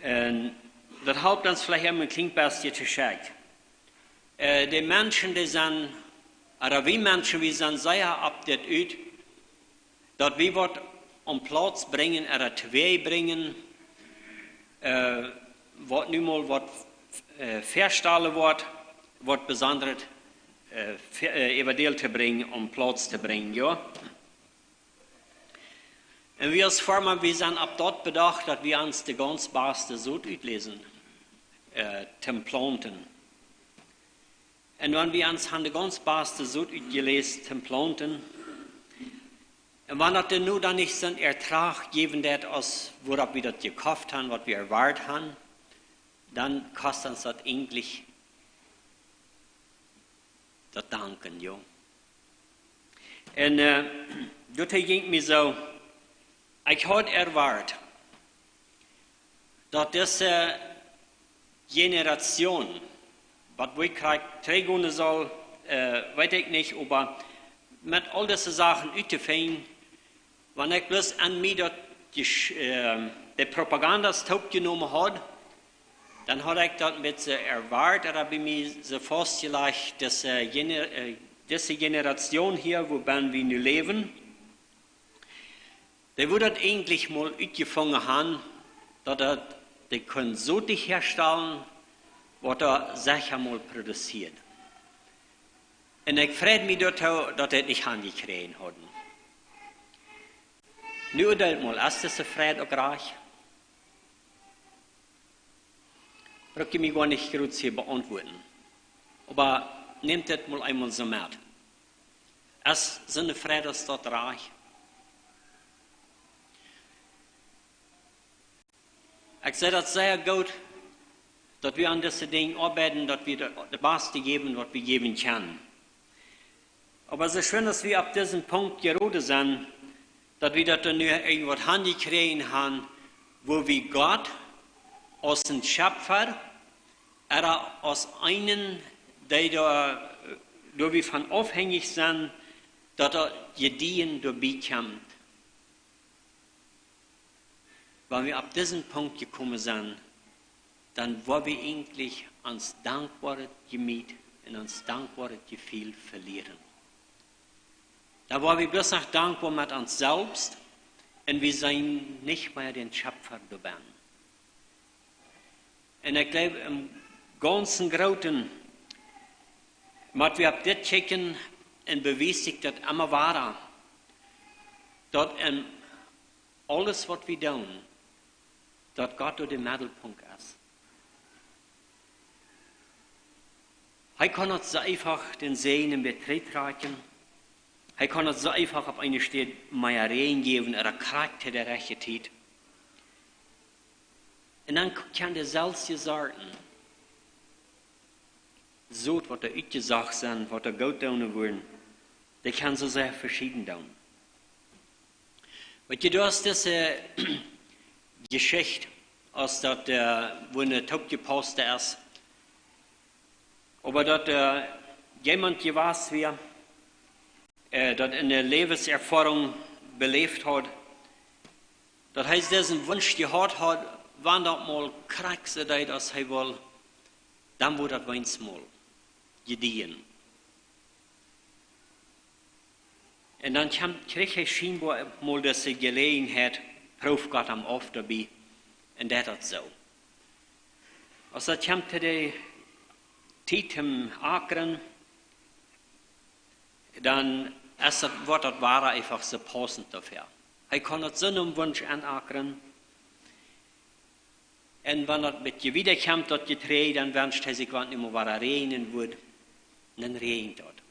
Un daut halpt ons veleicht een kjlien bät to checken. Äh, de Menschen, dee sent, ooda wie Menschen, wie sent sea opp dit ut, daut wie waut aum Plauz brinjen, ooda twei brinjen, äh, waut nu mol waut, äh, väastalen woat, waut besondret, äh, ve-, äh, äwa Deel to brinjen, aum Plauz to brinjen, jo. Un wie aus Foarma, wie sent opp daut bedocht, daut wie ons de gaunz baste Sot utläsen, äh, toom plaunten. Un wan wie ons han de gaunz baste Sot utjeläst toom plaunten, un wan daut dan nu dan nich soon Ertrag jäwen deit, aus wuaropp wie daut jekoft han, waut wie erwoat han, dan kost ons daut eejentlich daut Danken, jo. Un, äh, daut jinkj mie soo, ekj haud erwoat, daut dise Generation, waut woo krakjt trigj gonen saul, äh, weet ekj nich, oba met aul dise Sachen uttofinjen, wan ekj bloos aun mie daut jesch-, äh, de Propaganda toopjenomen haud, dan haud ekj daut een bät erwoat, daut haud bie mie soo faustjelajcht, dise Gener-, äh, dise Generation hia, wua wie nu läwen, dee wudd daut eejentlich mol utjefungen han, daut daut, dee kunnen Sot häastalen, waut doa secha mol produzieet. Un ekj freid mie doatoo, daut dee daut nich han jekjräajen hauden. Nu oadeelt mol, es dise Freid uk rajcht? Bruck jie mie goanich groot hia beauntwuaden. Oba nämt dit mol eemol soo met. Es soone Freid, es daut rajcht? Ekj see daut sea goot, daut wie aun dise Dinja oabeiden, daut wie daut, daut baste jäwen, waut wie jäwen kjennen. Oba soo schwind aus wie opp disen Punkt jeroden sent, daut wie daut dan nu irjentwaut hanjekjräajen haben, wua wie Gott aus een Schepfa, ooda aus eenen, dee doa, doa wie von aufhenjich sent, daut doa Jedieejen doabie kjemt. Wan wie opp disen Punkt jekomen sent, dan woa wie eejentlich ons dankboaret Jemiet un ons dankboaret Jefeel velieren. Dan woa wie bloos noch dankboa met ons selfst un wie seenen nich mea dän Schepfa doabennen. Un ekj jleew, em gaunzen grooten, wan wie opp dit kjikjen, un bewiest sikj daut emma wada, daut en aules, waut wie doonen, daut Gott doa de Meddelpunkt es. Hee kaun ons soo eefach dän Säajen wada trigjtrakjen. Hee kaun ons soo eefach opp eene Städ mea Räajen jäwen ooda krakjt to de rajchte Tiet. Un dan kjennen de selfstjesaajden Sot, waut doa utjesaut sent, waut doa goot doonen wudden, dee kjennen soo sea veschieden doonen. Waut jie, doa es dise Jeschicht, aus daut, äh, wua een toopjepaust es. Oba daut, äh, jemaunt jewast wia, äh, daut eene Läwenserfoarunk beläft haud, daut hee disen Wunsch jehaut haud, wan daut mol krakjt soo deed aus hee wull, dan wudd daut weens mol jedieejen. Un dan kjeem, kjrieech hee schienboa mol dise Jeläajenheit, proowd Gott am auf doabie, un deed daut soo. Aus daut kjeem to de Tiet om Akren, dan es daut, woat daut wada eefach soo paussent doafäa. Hee kaun daut soo nom Wunsch aunakren. Un wan daut een bät wieda kjemt, daut Jeträajd, dan wenscht hee sikj, wan daut nu mol wada räajnen wudd, dan räajent daut.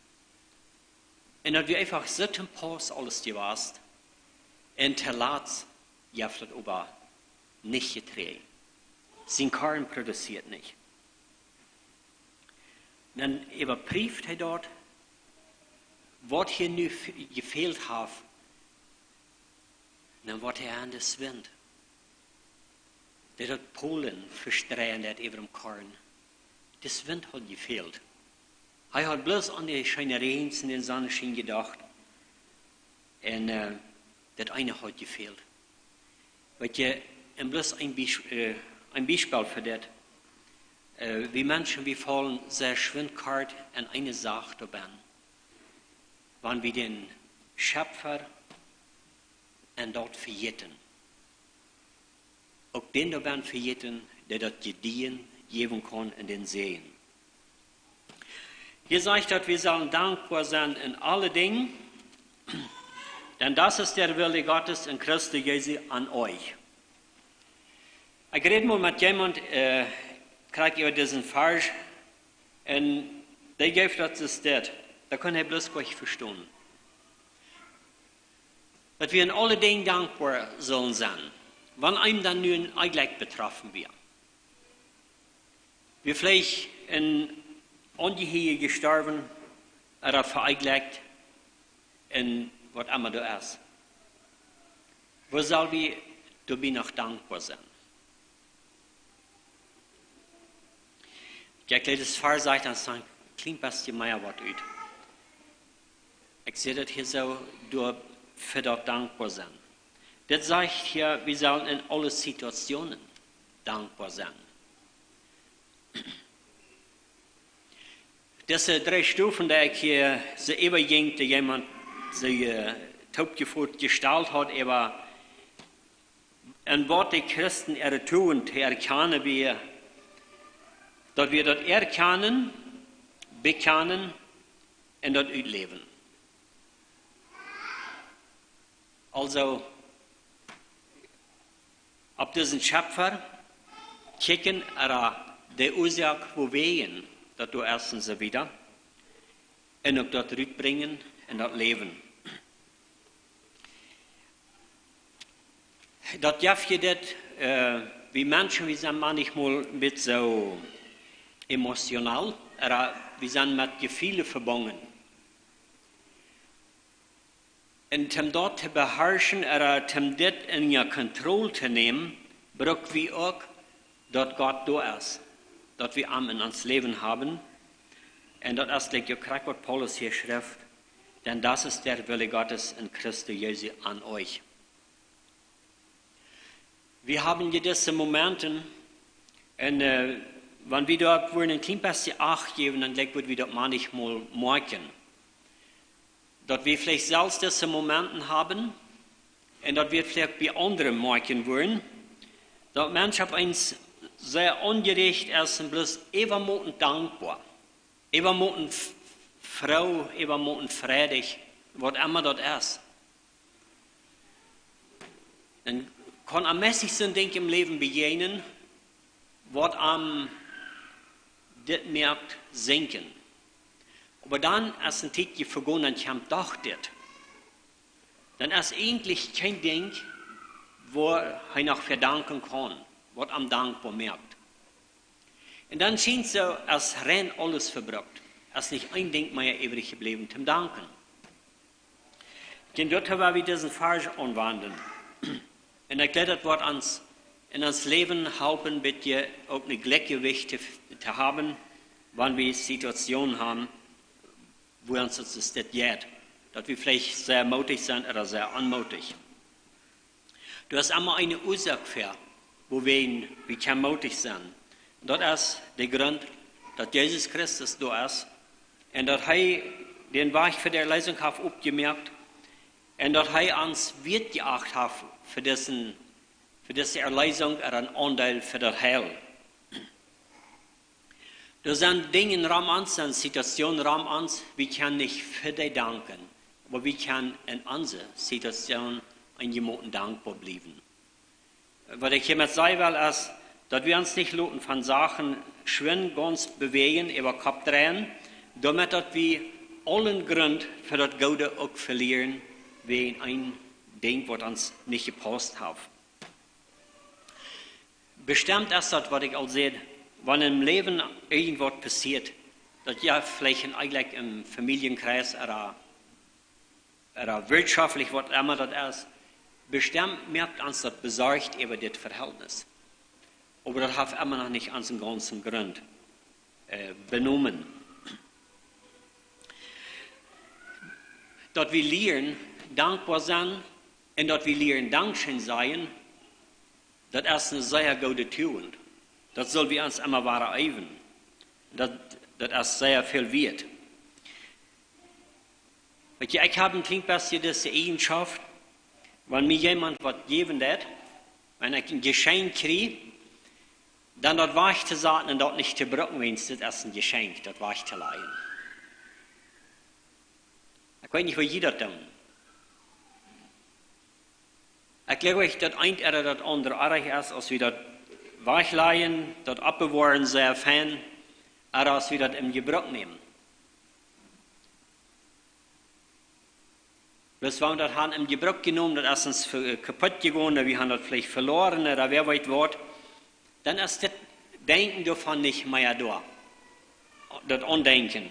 Un daut wia eefach soo tom Pauss aules jewast. Un toolatst jeft daut oba nich Jeträajd. Sien Korn produzieet nich. Dan äwaprieeft hee daut, waut hia nu f-, jefält haft. Dan woat hee aun dän Wint, dee daut Pollen vestreien deed äwa däm Korn. Dän Wint haud jefält. Hee haud bloos aun de scheene Räajens un dän Sonnenschien jedocht. Un, äh, daut eene haud jefält. Weetst, un bloos een Bies-, äh, een Biespel fa dit. Äh, wie Menschen, wie faulen sea schwind kort aun eene Sach doabennen, wan wie dän Schepfa aun daut vejäten. Uk dän doabennen vejäten, dee daut Jedieejen jäwen kaun un dän Säajen. Hia sajcht daut, wie sellen dankboa sennen en aule Dinja, denn das ist der Wille Gottes in Christo Jesu an euch. Ekj räd mol met jemaunt, äh, krakjt äwa disen Varsch, un dee jeef daut soo steit, daut kunn hee bloos nich vestonen. Daut wie en aule Dinja dankboa sellen sennen, wan eenem dan nu een Onjlekj betroffen wia. Wia veleicht een Aunjehieeja jestorwen, ooda vejäten, un waut emma doa es. Woo sell wie doabie noch dankboa sennen? Kjikj, dit Varsch sajcht ons een kjlien bät mea waut ut. Ekj see daut hia soo, doa fa daut dankboa sennen. Dit sajcht hia, wie sellen en aule Situationen dankboa sennen. Dise dree Stofen, dee ekj hia soo äwajinkj, dee jemaunt soo, äh, toopjefot jestalt haud, äwa en waut de Christen äare Tugent to erkjanen wia, daut wia daut erkjanen, bekjanen un daut utläwen. Aulsoo, Opp disen Schepfa kjikjen, ea de Uasoak, wuawäajen daut doa es un soo wieda. Un uk daut rutbrinjen en daut Läwen. Daut jeft je dit, äh, wie Menschen, wie sent maunchmol een bät soo emotional, ea wie sent met Jefeele vebungen. Un om daut to beharschen, ea om dit unja Kontroll to nämen, bruck wie uk, daut Gott doa es, daut wie am en ons Läwen haben. Un daut es, like, uk krakjt waut Paulus hia schrift: „Denn das ist der Wille Gottes in Christo Jesu an euch.“ Wie haben je dise Momenten, un, äh, wan wie doa wudden een kjlien bät acht jäwen, dan, like, wudden wie daut maunchmol moakjen. Daut wie veleicht selfst dise Momenten haben, un daut wie veleicht bie aundre moakjen wudden, daut Mensch opp eemol sea aunjerecht es un bloos äwamoten dankboa, äwamoten f-, froo, äwamoten freidich, waut emma daut es. Dan kaun am meist soon Dinkj em Läwen bejäajnen, waut am dit moakt sinkjen. Oba dan, aus een Tiet vebie es, dan kjemt doch dit. Dan es eejentlich kjeen Dinkj, wua hee noch fa danken kaun, waut am dankboa moakt. Un dan schient soo, aus rein aules vebrukt, aus nich een Dinkj mea äwrich jebläwen toom danken. Denn doa woa wie disen Varsch aunwenjen. Un ekj jleew, daut woat ons en ons Läwen halpen, bät uk een Jlikjjewicht to, to haben, wan wie Situationen haben, wua ons daut soo jeit, daut wie veleicht sea mootich sent ooda sea onmootich. Doa es emma eene Uasoak fa, wuawäajen wie kjennen mootich sennen. Daut es de Grunt, daut Jesus Christus doa es un daut hee dän Wajch fa de Erlösung haft opjemoakt un daut hee ons wieet jeacht haft fa disen, fa dise Erlösung ooda een Aundeel fa daut Heil. Doa sent Dinja rom ons, sent Situationen rom ons, wie kjennen nich fa dee danken, oba wie kjennen en onse Situation en jemoten dankboa bliewen. Waut ekj hia met sajen well, es, daut wie ons nich loten von Sachen schwind gaunz bewäajen, äwa Kopp dreien, doamet daut wie aule Grunt fa daut Goode uk velieren, wäajen een Dinkj, waut ons nich jepaust haft. Bestemt es daut, waut ekj aul säd, wan em Läwen irjentwaut passieet, daut je veleicht en, eejentlich em Famieljenkjreis ooda, ooda wirtschoftlich, waut emma daut es, bestemt moakt ons daut besorcht äwa dit Verhältnis. Oba daut haft emma noch nich onsen gaunzen Grunt, äh, benomen. Daut wie lieren dankboa sennen un daut wie lieren Dankscheen sajen, daut es eene sea goode Tugend. Daut sell wie ons emma wada äwen. Daut, daut es sea väl wieet. Weetst, ekj hab een kjlien bät dise Eejenschoft, wan mie jemaunt waut jäwen deit, wan ekj een Jeschenkj kjrie, dan daut wajch to saten un daut nich to brucken, wiels dit es een Jeschenkj, daut wajch to lajen. Ekj weet nich, woo jie daut doonen. Ekj jleew, daut eent ooda daut aundre oajch es, aus wie daut wajchlajen, daut oppbewoaren sea fein, ooda aus wie daut em Jebruck nämen. Bloos wan wie daut han em Jebruck jenomen, daut es ons ve-, kaputt jegonen, wie han daut veleicht veloaren, ooda wäa weet waut, dan es dit Denkjen doavon nich mea doa. Daut Aundenkjen.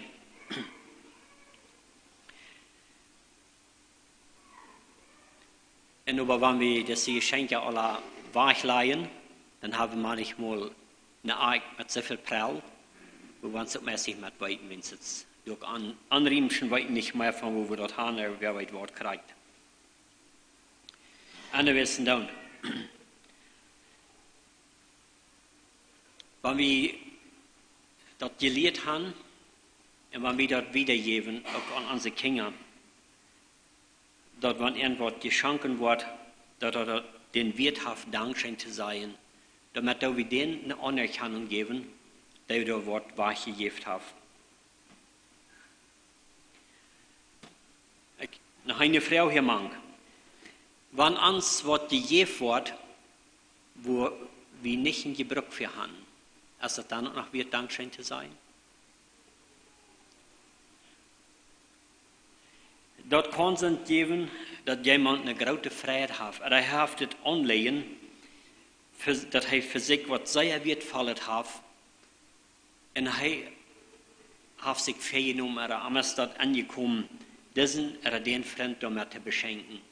Un oba wan wie dise Jeschenkja aula wajchlajen, dan hab wie maunchmol eene Akj met soo väl Prell, wua wie ons uk meist nich met weeten, wiels et uk aun, aunriemschen weeten nich mea von wua wie daut han, ooda wäa weet waut kjrieen. Aundasch dan. Wan wie daut jelieet han un wan wie daut wiedajäwen, uk aun onse Kjinja, daut wan irjentwaut jeschonken woat, daut, daut, daut dän Wieet haft, Dankscheen to sajen, doamet daut wie dän eene Aunerkjanunk jäwen, dee doa woat wajchjejäft haft. Ekj, noch eene Froag hia mank. Wan ons waut jejäft woat, wua wie nich een Jebruck fa haben, es daut dan uk noch wieet, Dankscheen to sajen? Daut kaun sikj jäwen, daut jemaunt eene groote Freiheit haft. Hee haft daut Aunlijen, fa, daut hee fa sikj waut sea Wieetvollet haft. Un hee haft sikj väajenomen, ooda am es daut aunjekomen, disen ooda dän Frint doamet to beschenkjen.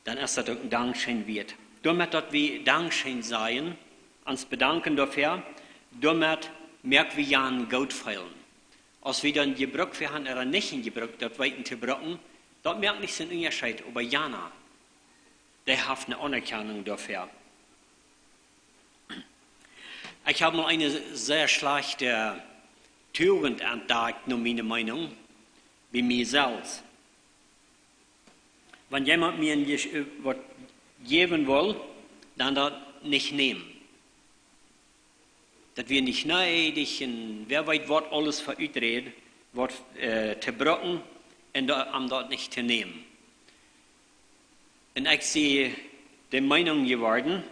Dan es daut uk een Dankscheen wieet. Doamet daut wie Dankscheen sajen, ons bedanken doafäa, doamet moak wie jan goot feelen. Aus wie dan Jebruck fa haben ooda nich een Jebruck, daut weeten to brucken, daut moakt nich soon Unjascheet, oba jana, dee haft eene Aunerkjanunk doafäa. Ekj hab mol eene sea schlajchte Tugent entdakjt, no miene Meenunk, bie mie selfst. Wan jemaunt mie een Jesch-, äh, waut jäwen well, dan daut nich nämen. Daut wia nich needich un wäa weet waut aules fa Uträd, waut, äh, to brucken un daut, om daut nich to nämen. Un ekj sie de Meenunk jeworden,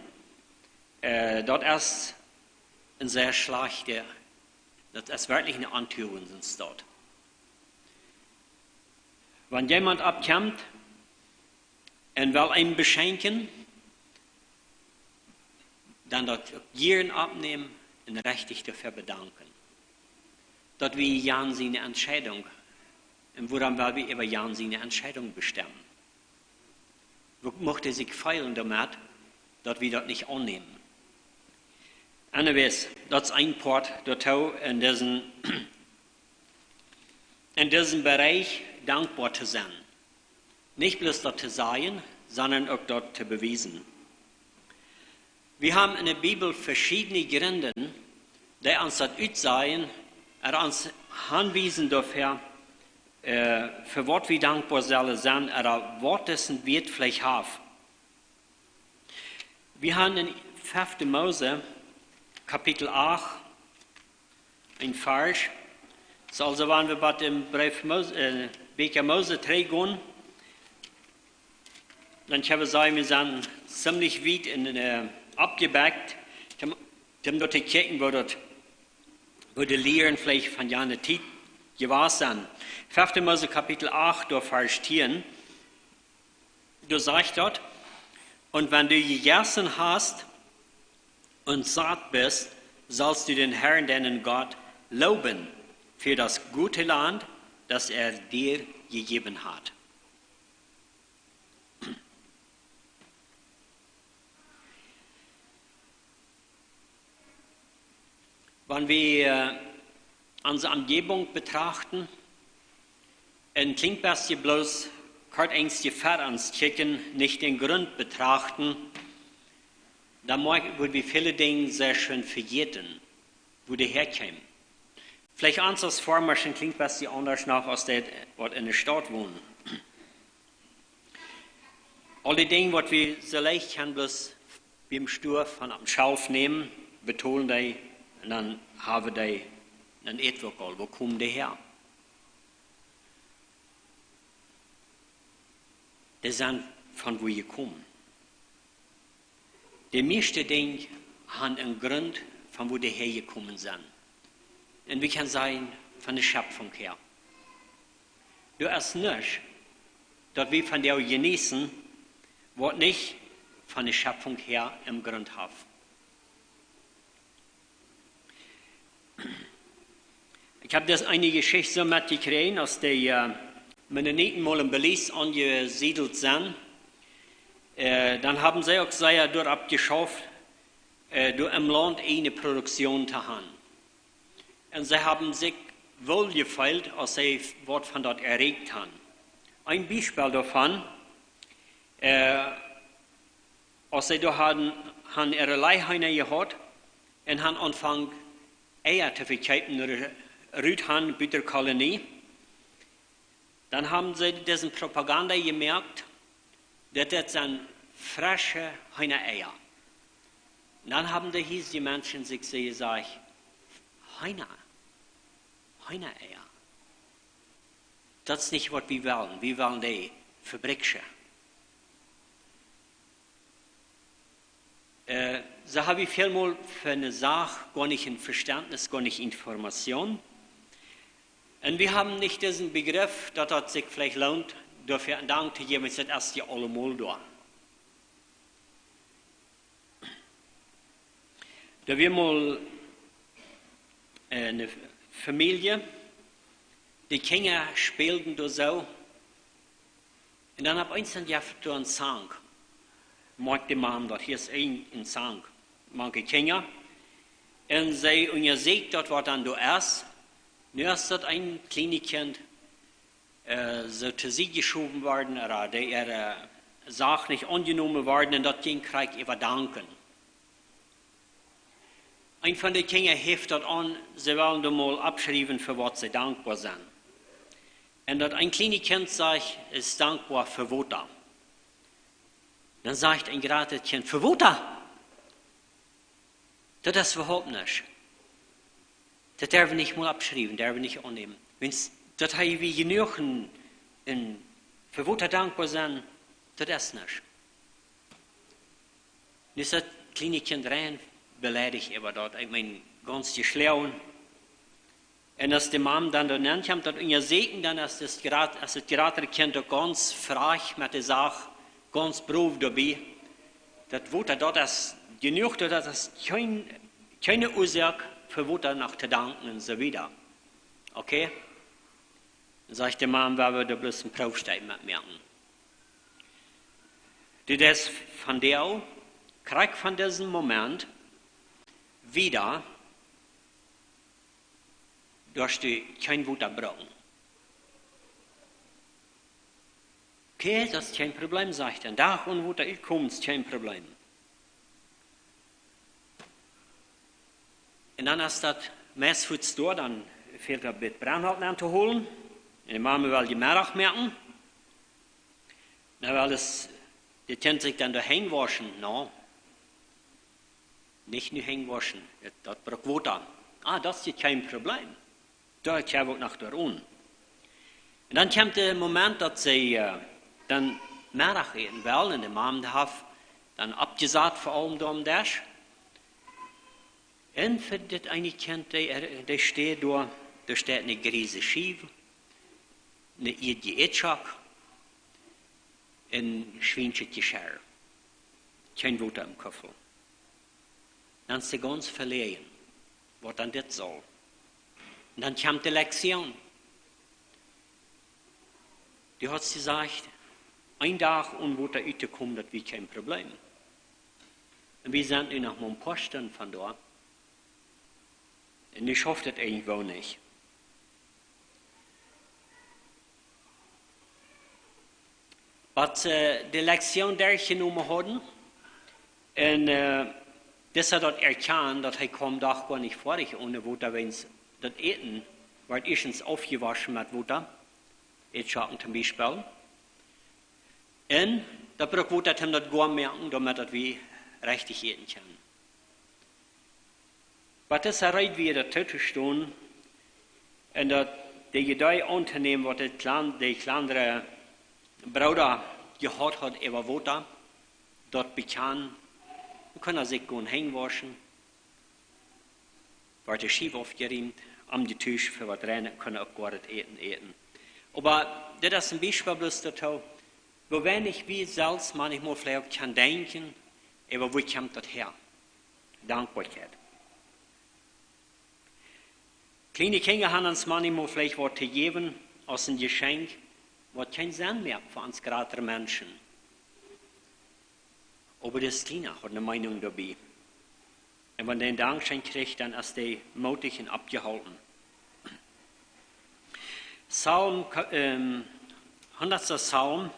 äh, daut es een sea schlajchte, daut es werkjlich eene Ontugent, es daut. Wan jemaunt oppkjemt un well eenem beschenkjen, dan daut uk jieren oppnämen un rechtich doafäa bedanken. Daut wia jan siene Entscheidunk. Un wuarom well wie äwa jan siene Entscheidunk bestemmen? Woo mucht hee sikj feelen doamet, daut wie daut nich aunnämen? Anyways, daut es een Poat doatoo, en disen, en disen Bereich dankboa to sennen. Nich bloos daut to sajen, sonda uk daut to bewiesen. Wie haben en de Bibel veschiedne Jrint, dee ons daut utsajen, ooda ons aunwiesen doafäa, äh, fa waut wie dankboa sellen sennen, ooda waut daut een Wieet veleicht haft. Wie haben en fefte Mose, Kapitel acht, een Varsch. Soo, aulsoo, wan wie bie dän Breef Mose, äh, Buak Mose trigjgonen, dan kjenn wie sajen, wie sent ziemlich wiet en, äh, oppjebackt, om, om doa to kjikjen, woo daut, woo de Lieren veleicht von jane Tiet jewast sent. Fefte Mose Kapitel acht, doa Varsch tieen. Doa sajcht daut: „Und wenn du gegessen hast und satt bist, sollst du den Herrn, deinen Gott, loben für das gute Land, das er dir gegeben hat.“ Wan wie, äh, onse Omjäwunk betrachten, een kjlien bät bloos kort eent wieda aun kjikjen, nich dän Grunt betrachten, dan moakj wie, woo wie väle Dinja sea scheen vejäten, wua dee häakjeemen. Veleicht ons aus Foarmasch een kjlien bät aundasch noch aus dee, waut en de Staut wonen. Aul dee Dinja, waut wie soo leicht kjennen bloos biem Stua von oppem Schelf nämen, betolen dee, un dan haben dee, dan äten wie uk aul. Wua komen dee häa? Dee sent von wua jekomen. De mieeschte Dinja haben een Grunt, von wua dee häajekomen sent. Un wie kjennen sajen, von de Schepfunk häa. Doa es nuscht, daut wie von dee jeneeten, waut nich von de Schepfunk häa een Grunt haft. Ekj hab dis eene Jeschicht soo metjekjräajen, aus de, äh, Mennoniten mol en Belize aunjesiedelt sent. Äh, dan haben see uk sea doaropp jeschauft, äh, doa em Launt eene Produktion to haben. Un see haben sikj woll jefeelt, aus see waut von daut erreicht haben. Een Biespel doavon, äh, aus see doa haben, haben äare Leyheena jehaut un haben aunjefongen Eia to vekjeepen, no de Rut han, buten Kolonie. Dan haben see dise Propaganda jemoakt, daut daut sent fresche Heena-Eia. Dan haben de hiesje Menschen sikj soo jesajcht: „Heena, Heena-Eia. Daut es nich, waut wie wellen. Wie wellen dee Fabriksche.“ Äh, soo ha wie välmol fa eene Sach goanich een Vestentnis, goanich Information. Un wie haben nich disen Begriff, daut daut sikj veleicht loont, doafäa een Dank to jäwen, wiels daut es je aulemol doa. Doa wia mol, äh, eene Famielje, de Kjinja spälden doa soo. Un dan opp eemol dan jeef et doa een Zank. Moakt de Mam daut, hia es een, een Zank. Mank de Kjinja. Un see unjasieekjt daut, waut dan doa es. Nu es daut een kjlienet Kjint, äh, soo to Sied jeschowen worden, ooda dee äare Sach nich aunjenomen worden, un daut jinkj krakjt äwa Danken. Een von de Kjinja hift daut aun, see wellen doa mol oppschriewen, fa waut see dankboa sent. Un daut een kjlienet Kjint sajcht, es dankboa fa Wota. Dan sajcht een jratet Kjint: "Fa Wota? Daut es äwahaupt nuscht. Daut derw wie nich mol oppschriewen, derw wie nich aunnämen. Wiels daut ha wie jenuach en, en fa Wota dankboa sennen, daut es nuscht." Nu es daut kjliene Kjint rein beleidicht äwa daut, ekj meen, gaunz jeschloagen. Un aus de Mam dan doa nenn kjemt, daut unjasieekjen, dan es daut jrat-, es daut jratre Kjint uk gaunz frajch met de Sach, gaunz brow doabie. Daut Wota, daut es jenuach, daut es kjeen, kjeene Uasoak fa Wota noch to danken un soo wieda. Okay? Dan sajcht de Mam: "Wie wellen doa bloos een Proowstekj met moaken. Dit es von die, krakjt von disen Moment wieda, doa es kjeen Wota brucken." "Okay, daut es kjeen Problem", sajcht hee. "Een Dach onen Wota utkomen es kjeen Problem." Un dan es daut meist fuaz doa, dan fält daut bät Brennholt aun to holen. Un de Mam well je Meddach moaken. Na well, es, de Kjint sikj dan doa Henj wauschen. "No, nich nu Henj wauschen, daut, daut brukt Wota." "Ah, daut es je kjeen Problem. Daut kjenn wie uk noch doa onen." Un dan kjemt de Moment, daut see, äh, dan Meddach äten wellen, un de Mam haft dan oppjesat fa aulem doa aum Desch. Un fa dit eene Kjint, dee, dee steit doa, doa steit eene griese Schiew, eene iedje Ätschock, een schwienschet Jeschirr. Kjeen Wota em Kuffel. Dan es see gaunz veläajen, waut dan dit saul. Un dan kjemt de Lektion. Du hast jesajcht, een Dach onen Wota uttokomen, daut wia kjeen Problem. Un wie sent nu noch mau een poa Stund von doa. Un nu schauft et irjentwoo nich. Waut, äh, de Lektion derchjenomen hauden, un, äh, disa daut erkjand, daut hee kaum doch goanich foadich onen Wota, wiels daut Äten wort ieeschtens aufjewoschen met Wota, Ätschocken toom Biespel. Un daut brukt Wota, om daut goa moaken, doamet daut wie rechtich äten kjennen. Waut es hee reed wia, daut tootostonen, un daut de Jedee auntonämen, waut de kjlan-, de kjlandre Brooda jehaut haud äwa Wota, daut bekjanen, dan kunn hee sikj gonen Henj wauschen, wort de Schiew aufjeriemt, omjetuscht fa waut Reinet, kunn uk goa daut Äten äten. Oba dit es een Biespel bloos doatoo, woo weinich wie selfst maunchmol veleicht uk kjennen denkjen, äwa wua kjemt daut häa? Dankboakjeit. Kjliene Kjinja han ons maunchmol veleicht waut to jäwen aus een Jeschenkj, waut kjeen Senn moakt fa ons jratre Menschen. Oba de Stina haud eene Meenunk doabie. Un wan dee een Dankscheen kjrieech, dan es dee mootich un oppjeholpen. Psalm, ähm, hundatste Psalm.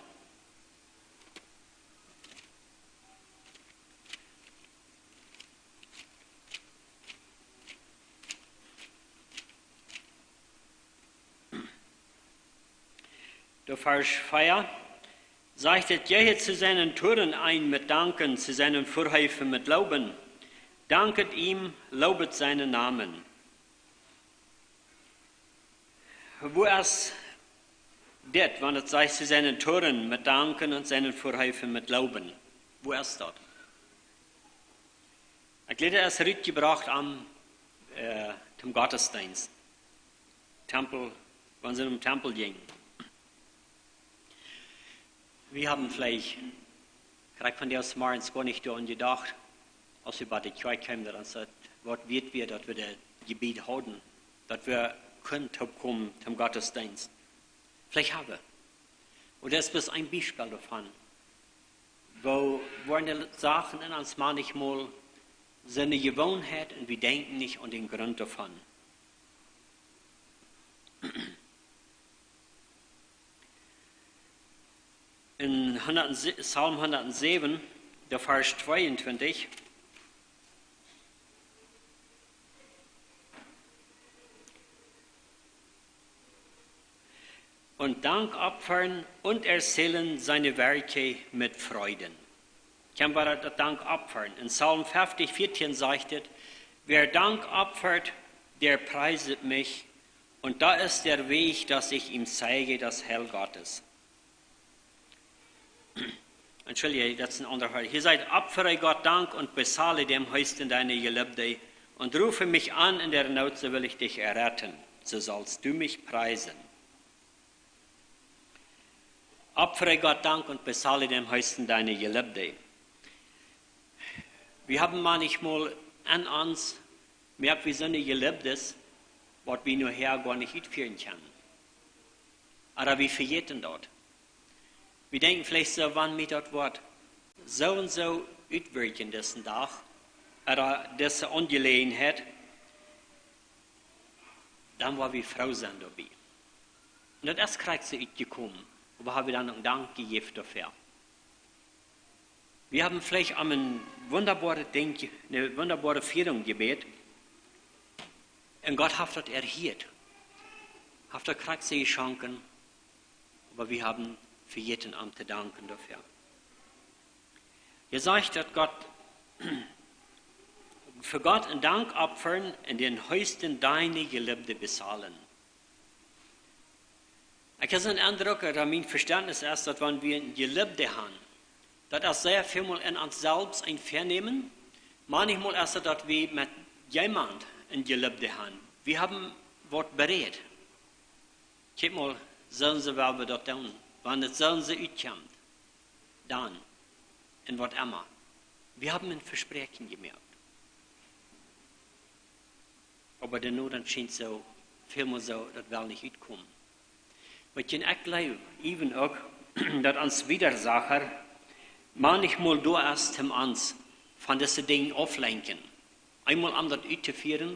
De Varsch vea sajcht et: "Gehet zu seinen Toren ein mit Danken, zu seinen Vorhöfen mit Loben. Danket ihm, lobet seinen Namen." Wua es dit, wan et sajcht: "Zu seinen Toren mit Danken und seinen Vorhöfen mit Loben"? Wua es daut? Ekj leet daut es rutjebrocht aum, äh, toom Gottesdeenst. Tempel, wan see em Tempel jinjen. Wie haben veleicht, krakjt vondoag zemorjes goanich doaraun jedocht, aus wie bie de Kjoakj kjeemen, daut ons daut waut wieet wia, daut wie daut Jebied hauden, daut wie kunnen toopkomen toom Gottesdeenst. Veleicht haben wie. Oba daut es bloos een Biespel doavon. Woo woaren de Sachen en ons manchmol soo eene Jewoonheit un wie denkjen nich aun dän Grunt doavon. En hundat, Psalm hundat säwen, de Varsch tweeuntwintich. Und Dank opfern und erzählen seine Werke mit Freuden. Kjenn wie daut Dank opfern. En Psalm feftic, vieetieen sajcht et: Wer Dank opfert, der preiset mich, und da ist der Weg, dass ich ihm zeige das Heil Gottes. Entschuldige, daut es een aundret Varsch. Hia sajcht: Opfere Gott Dank und bezahle dem Höchsten deine Gelübde und rufe mich an in der Not, so will ich dich erretten, so sollst du mich preisen. Opfere Gott Dank und bezahle dem Höchsten deine Gelübde. Wie haben manchmol en ons, moak wie soone Gelübdes, waut wie nohäa goanich utfieren kjennen. Oba wie vejäten daut. Wie denkjen veleicht soo, wan mie daut woat soo un soo utwirkjen disen Dach, oda dise Aunjeläajenheit, dan woa wie froo sennen doabie. Un daut es krakjt soo utjekomen, oba haben wie dan uk Dank jejäft doafäa? Wie haben veleicht aun een wundaboaret Dinkj, eene wundaboare Fierunk jebät, un Gott haft daut erhieet, haft daut krakjt soo jeschonken, oba wie haben vejäten, am to danken doafäa. Hia sajcht daut Gott, für Gott einen Dank opfern und dem Höchsten deine Gelübde bezahlen. Ekj hab soon Endruck, oda mien Vestentnis es, daut wan wie een Gelübde haben, daut es sea välmol en ons selfst een Vänämen, manchmol es et, daut wie met jemaunt een Gelübde haben. Wie haben waut berät. Kjikj mol, soo un soo well wie daut doonen. Wan et soo un soo utkjemt, dan, un waut emma. Wie haben een Vespräakjen jemoakt. Oba de Not schient soo, välmol soo, daut well nich utkomen. Waut jie, ekj jleew, äwen uk, daut ons Widersacher manchmol doa es, om ons von dise Dinja auftolenken. Eemol om daut uttofieren,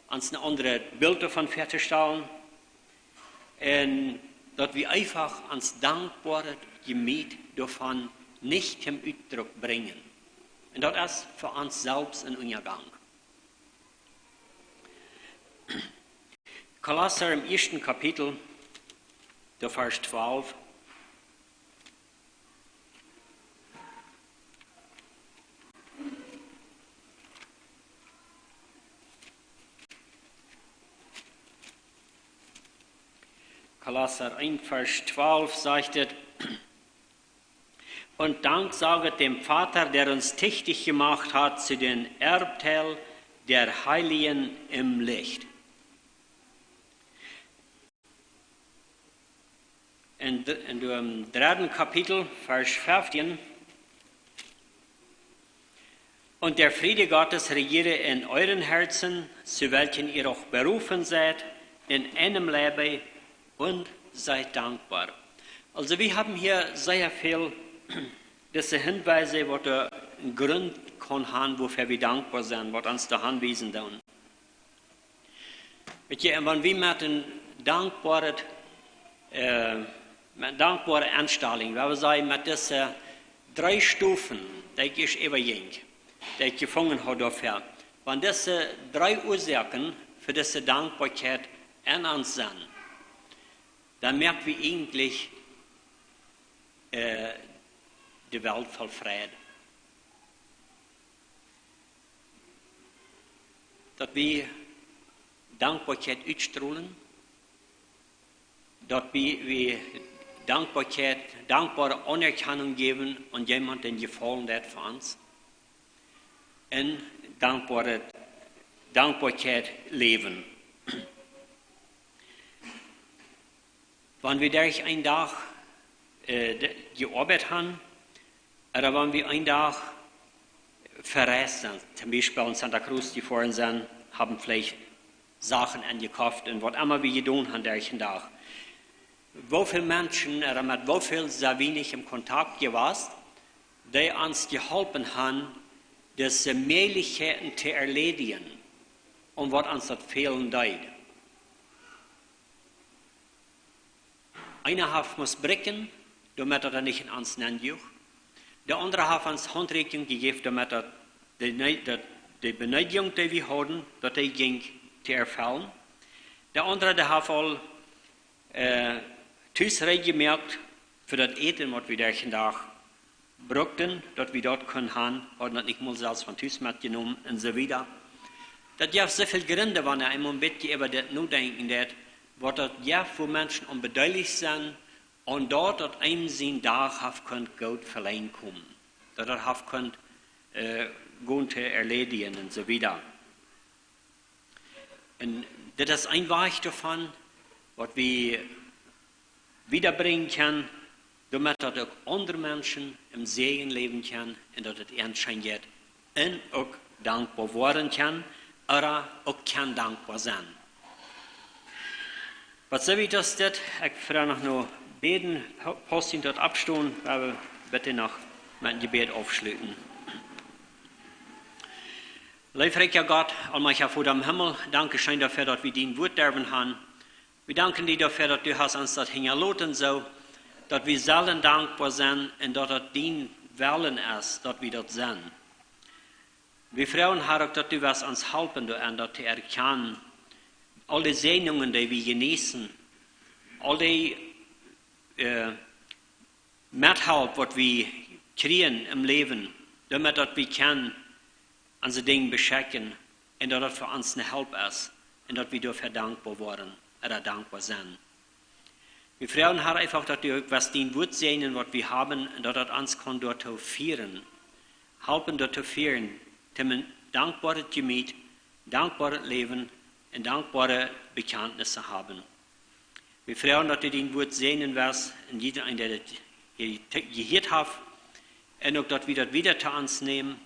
ons een aundret Bilt doavon väatostalen, un daut wie eefach ons dankboaret Jemeet doavon nich toom Utdruck brinjen. Un daut es fa ons selfst een Unjagank. Kolosser em ieeschten Kapitel, de Varsch twalf. Kolosser eent, Varsch twalf sajcht et: Und Dank saget dem Vater, der uns tüchtig gemacht hat zu dem Erbteil der Heiligen im Licht. In, in dem dritten Kapitel, Varsch feftieen: Und der Friede Gottes regiere in euren Herzen, zu welchen ihr auch berufen seid, in einem Leibe, und seid dankbar. Also, wie haben hia sea väl dise Hinweise, waut een Grunt kaun haben, wuafäa wie dankboa sent, waut ons doaraun wiesen doonen. Weet jie, un wan wie met een dankboaret, äh, met eene dankboare Enstalunk, wan wie sajen, met dise dree Stofen, dee ekj ieescht äwajinj, dee ekj jefungen hab doafäa, wan dise dree Uasoaken fa dise Dankboakjeit en ons sent, dan moak wie eejentlich, äh, de Welt voll Fräd. Daut wie Dankboakjeit utstrolen, daut wie, wie Dankboakjeit, dankboare Aunerkjanunk jäwen aun jemaunt, dän jefaulen deit fa ons. Un dankboare, Dankboakjeit läwen. Wan wie derch een Dach, äh, de, jeoabeit haben, ooda wan wie een Dach vereist sent, toom Biespel en Santa Cruz jefoaren sent, haben veleicht Sachen enjekoft un waut emma wie jedonen haben derch een Dach. Woo väl Menschen, ooda met woo väl sent wie nich em Kontakt jewast, dee ons jeholpen haben, dise Mäajlichkjeiten to erledijen, om waut ons daut fälen deed. Eena haft must brikjen, doamet daut hee nich en ons nenjoag. De aundra haft ons Haunträakjunk jejäft, doamet daut de, Ne- daut de Beneedijunk, dee wie hauden, daut dee jinkj to erfellen. De aundra, dee haft aul, äh, tus reed jemoakt fa daut Äten, waut wie derch een Dach bruckten, daut wie daut kunnen haben, hauden daut nich mol selfst von tus metjenomen un soo wieda. Daut jeft soo väl Jrind, wan eena eemol een bät äwa dit nodenkjen deit, waut daut jeft, wua Menschen aun bedeelicht sent, un daut, daut eenem sien Dach haft kunt goot velenjd komen. Daut daut haft kunt, äh, goot to erledijen un soo wieda. Un dit es een Wajch doavon, waut wie wiedabrinjen kjennen, doamet daut uk aundre Menschen em Säajen läwen kjennen un daut et an scheen jeit un uk dankboa woaren kjennen, ooda uk kjennen dankboa sennen. Waut saj wie daut dit? Ekj froag noch no bäden, Pa- Paulus daut aufstonen, wie wellen bitte noch met een Jebäd aufschluten. Leefrikja Gott, aulmajchtja Voda em Himmel, dankscheen doafäa, daut wie dien Wuat derwen haben. Wie danken die doafäa, daut du hast ons daut hinjaloten, soo daut wie sellen dankboa sennen un daut daut dien Wellen es, daut wie daut sennen. Wie froagen, Herr, uk daut du wurscht ons halpen, doa aun daut to erkjanen. Aul de Säajnungen, dee wie jeneeten, aul de, äh, Methelp, waut wie kjrieen em Läwen, doamet daut wie kjennen onse Dinja beschekjen un daut daut fa ons eene Help es un daut wie doafäa dankboa woaren, ooda dankboa sennen. Wie froagen, Herr, eefach, daut du wurscht dien Wuat säajnen, waut wie haben, un daut daut ons kaun doatoo fieren, halpen doatoo fieren, toom een dankboaret Jemeet, dankboaret Läwen un dankboare Bekjantnisse haben. Wie froagen, daut du dien Wuat säajnen wurscht un jieda eena, dee daut je-, jehieet haft, un uk daut wie daut wieda to ons nämen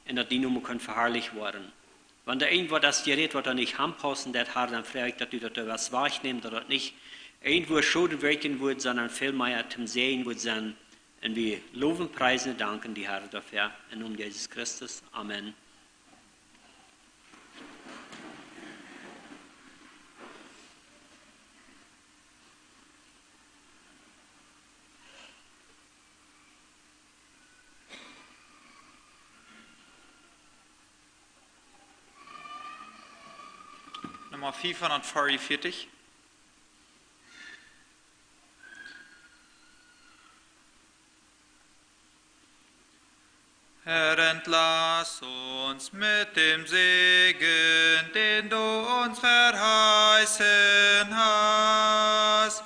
un daut dien Nomen kaun veharlicht woaren. Wan doa irjentwaut es jerät, waut doa nich aunpaust, daut, Herr, dan froag ekj, daut du daut wurscht wajchnämen, daut daut nich irjentwua Schoden wirkjen woat, sonda väl mea toom Säajen woat sennen. Un wie lowen, priesen un danken die, Herr, doafäa. Em Nomen Jesus Christus. Amen. Numma fiefunvieetich. Herr, entlass uns mit dem Segen, den du uns verheißen hast.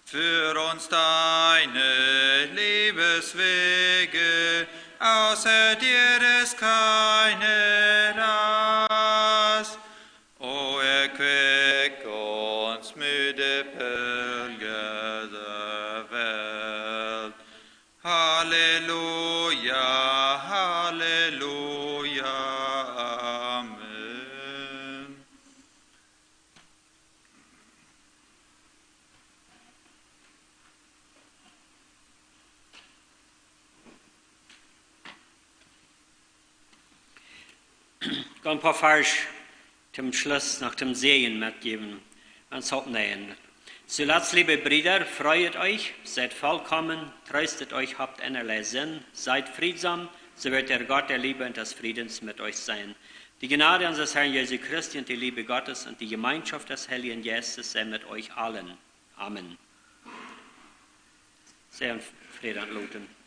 Führ uns deine Liebeswege, außer dir ist keine Rast. O erquick uns, müde Pilger der Welt. Halleluja, Halleluja, Amen. Ekj well een poa Varsch toom Schluss noch toom Säajen metjäwen. Ons halpen nämen. Zuletzt, liebe Brüder, freut euch, seid vollkommen, tröstet euch, habt einerlei Sinn, seid friedsam, so wird der Gott der Liebe und des Friedens mit euch sein. Die Gnade unseres Herrn Jesu Christi und die Liebe Gottes und die Gemeinschaft des Heiligen Geistes sei mit euch allen. Amen. Säajen, Fräd un Loten.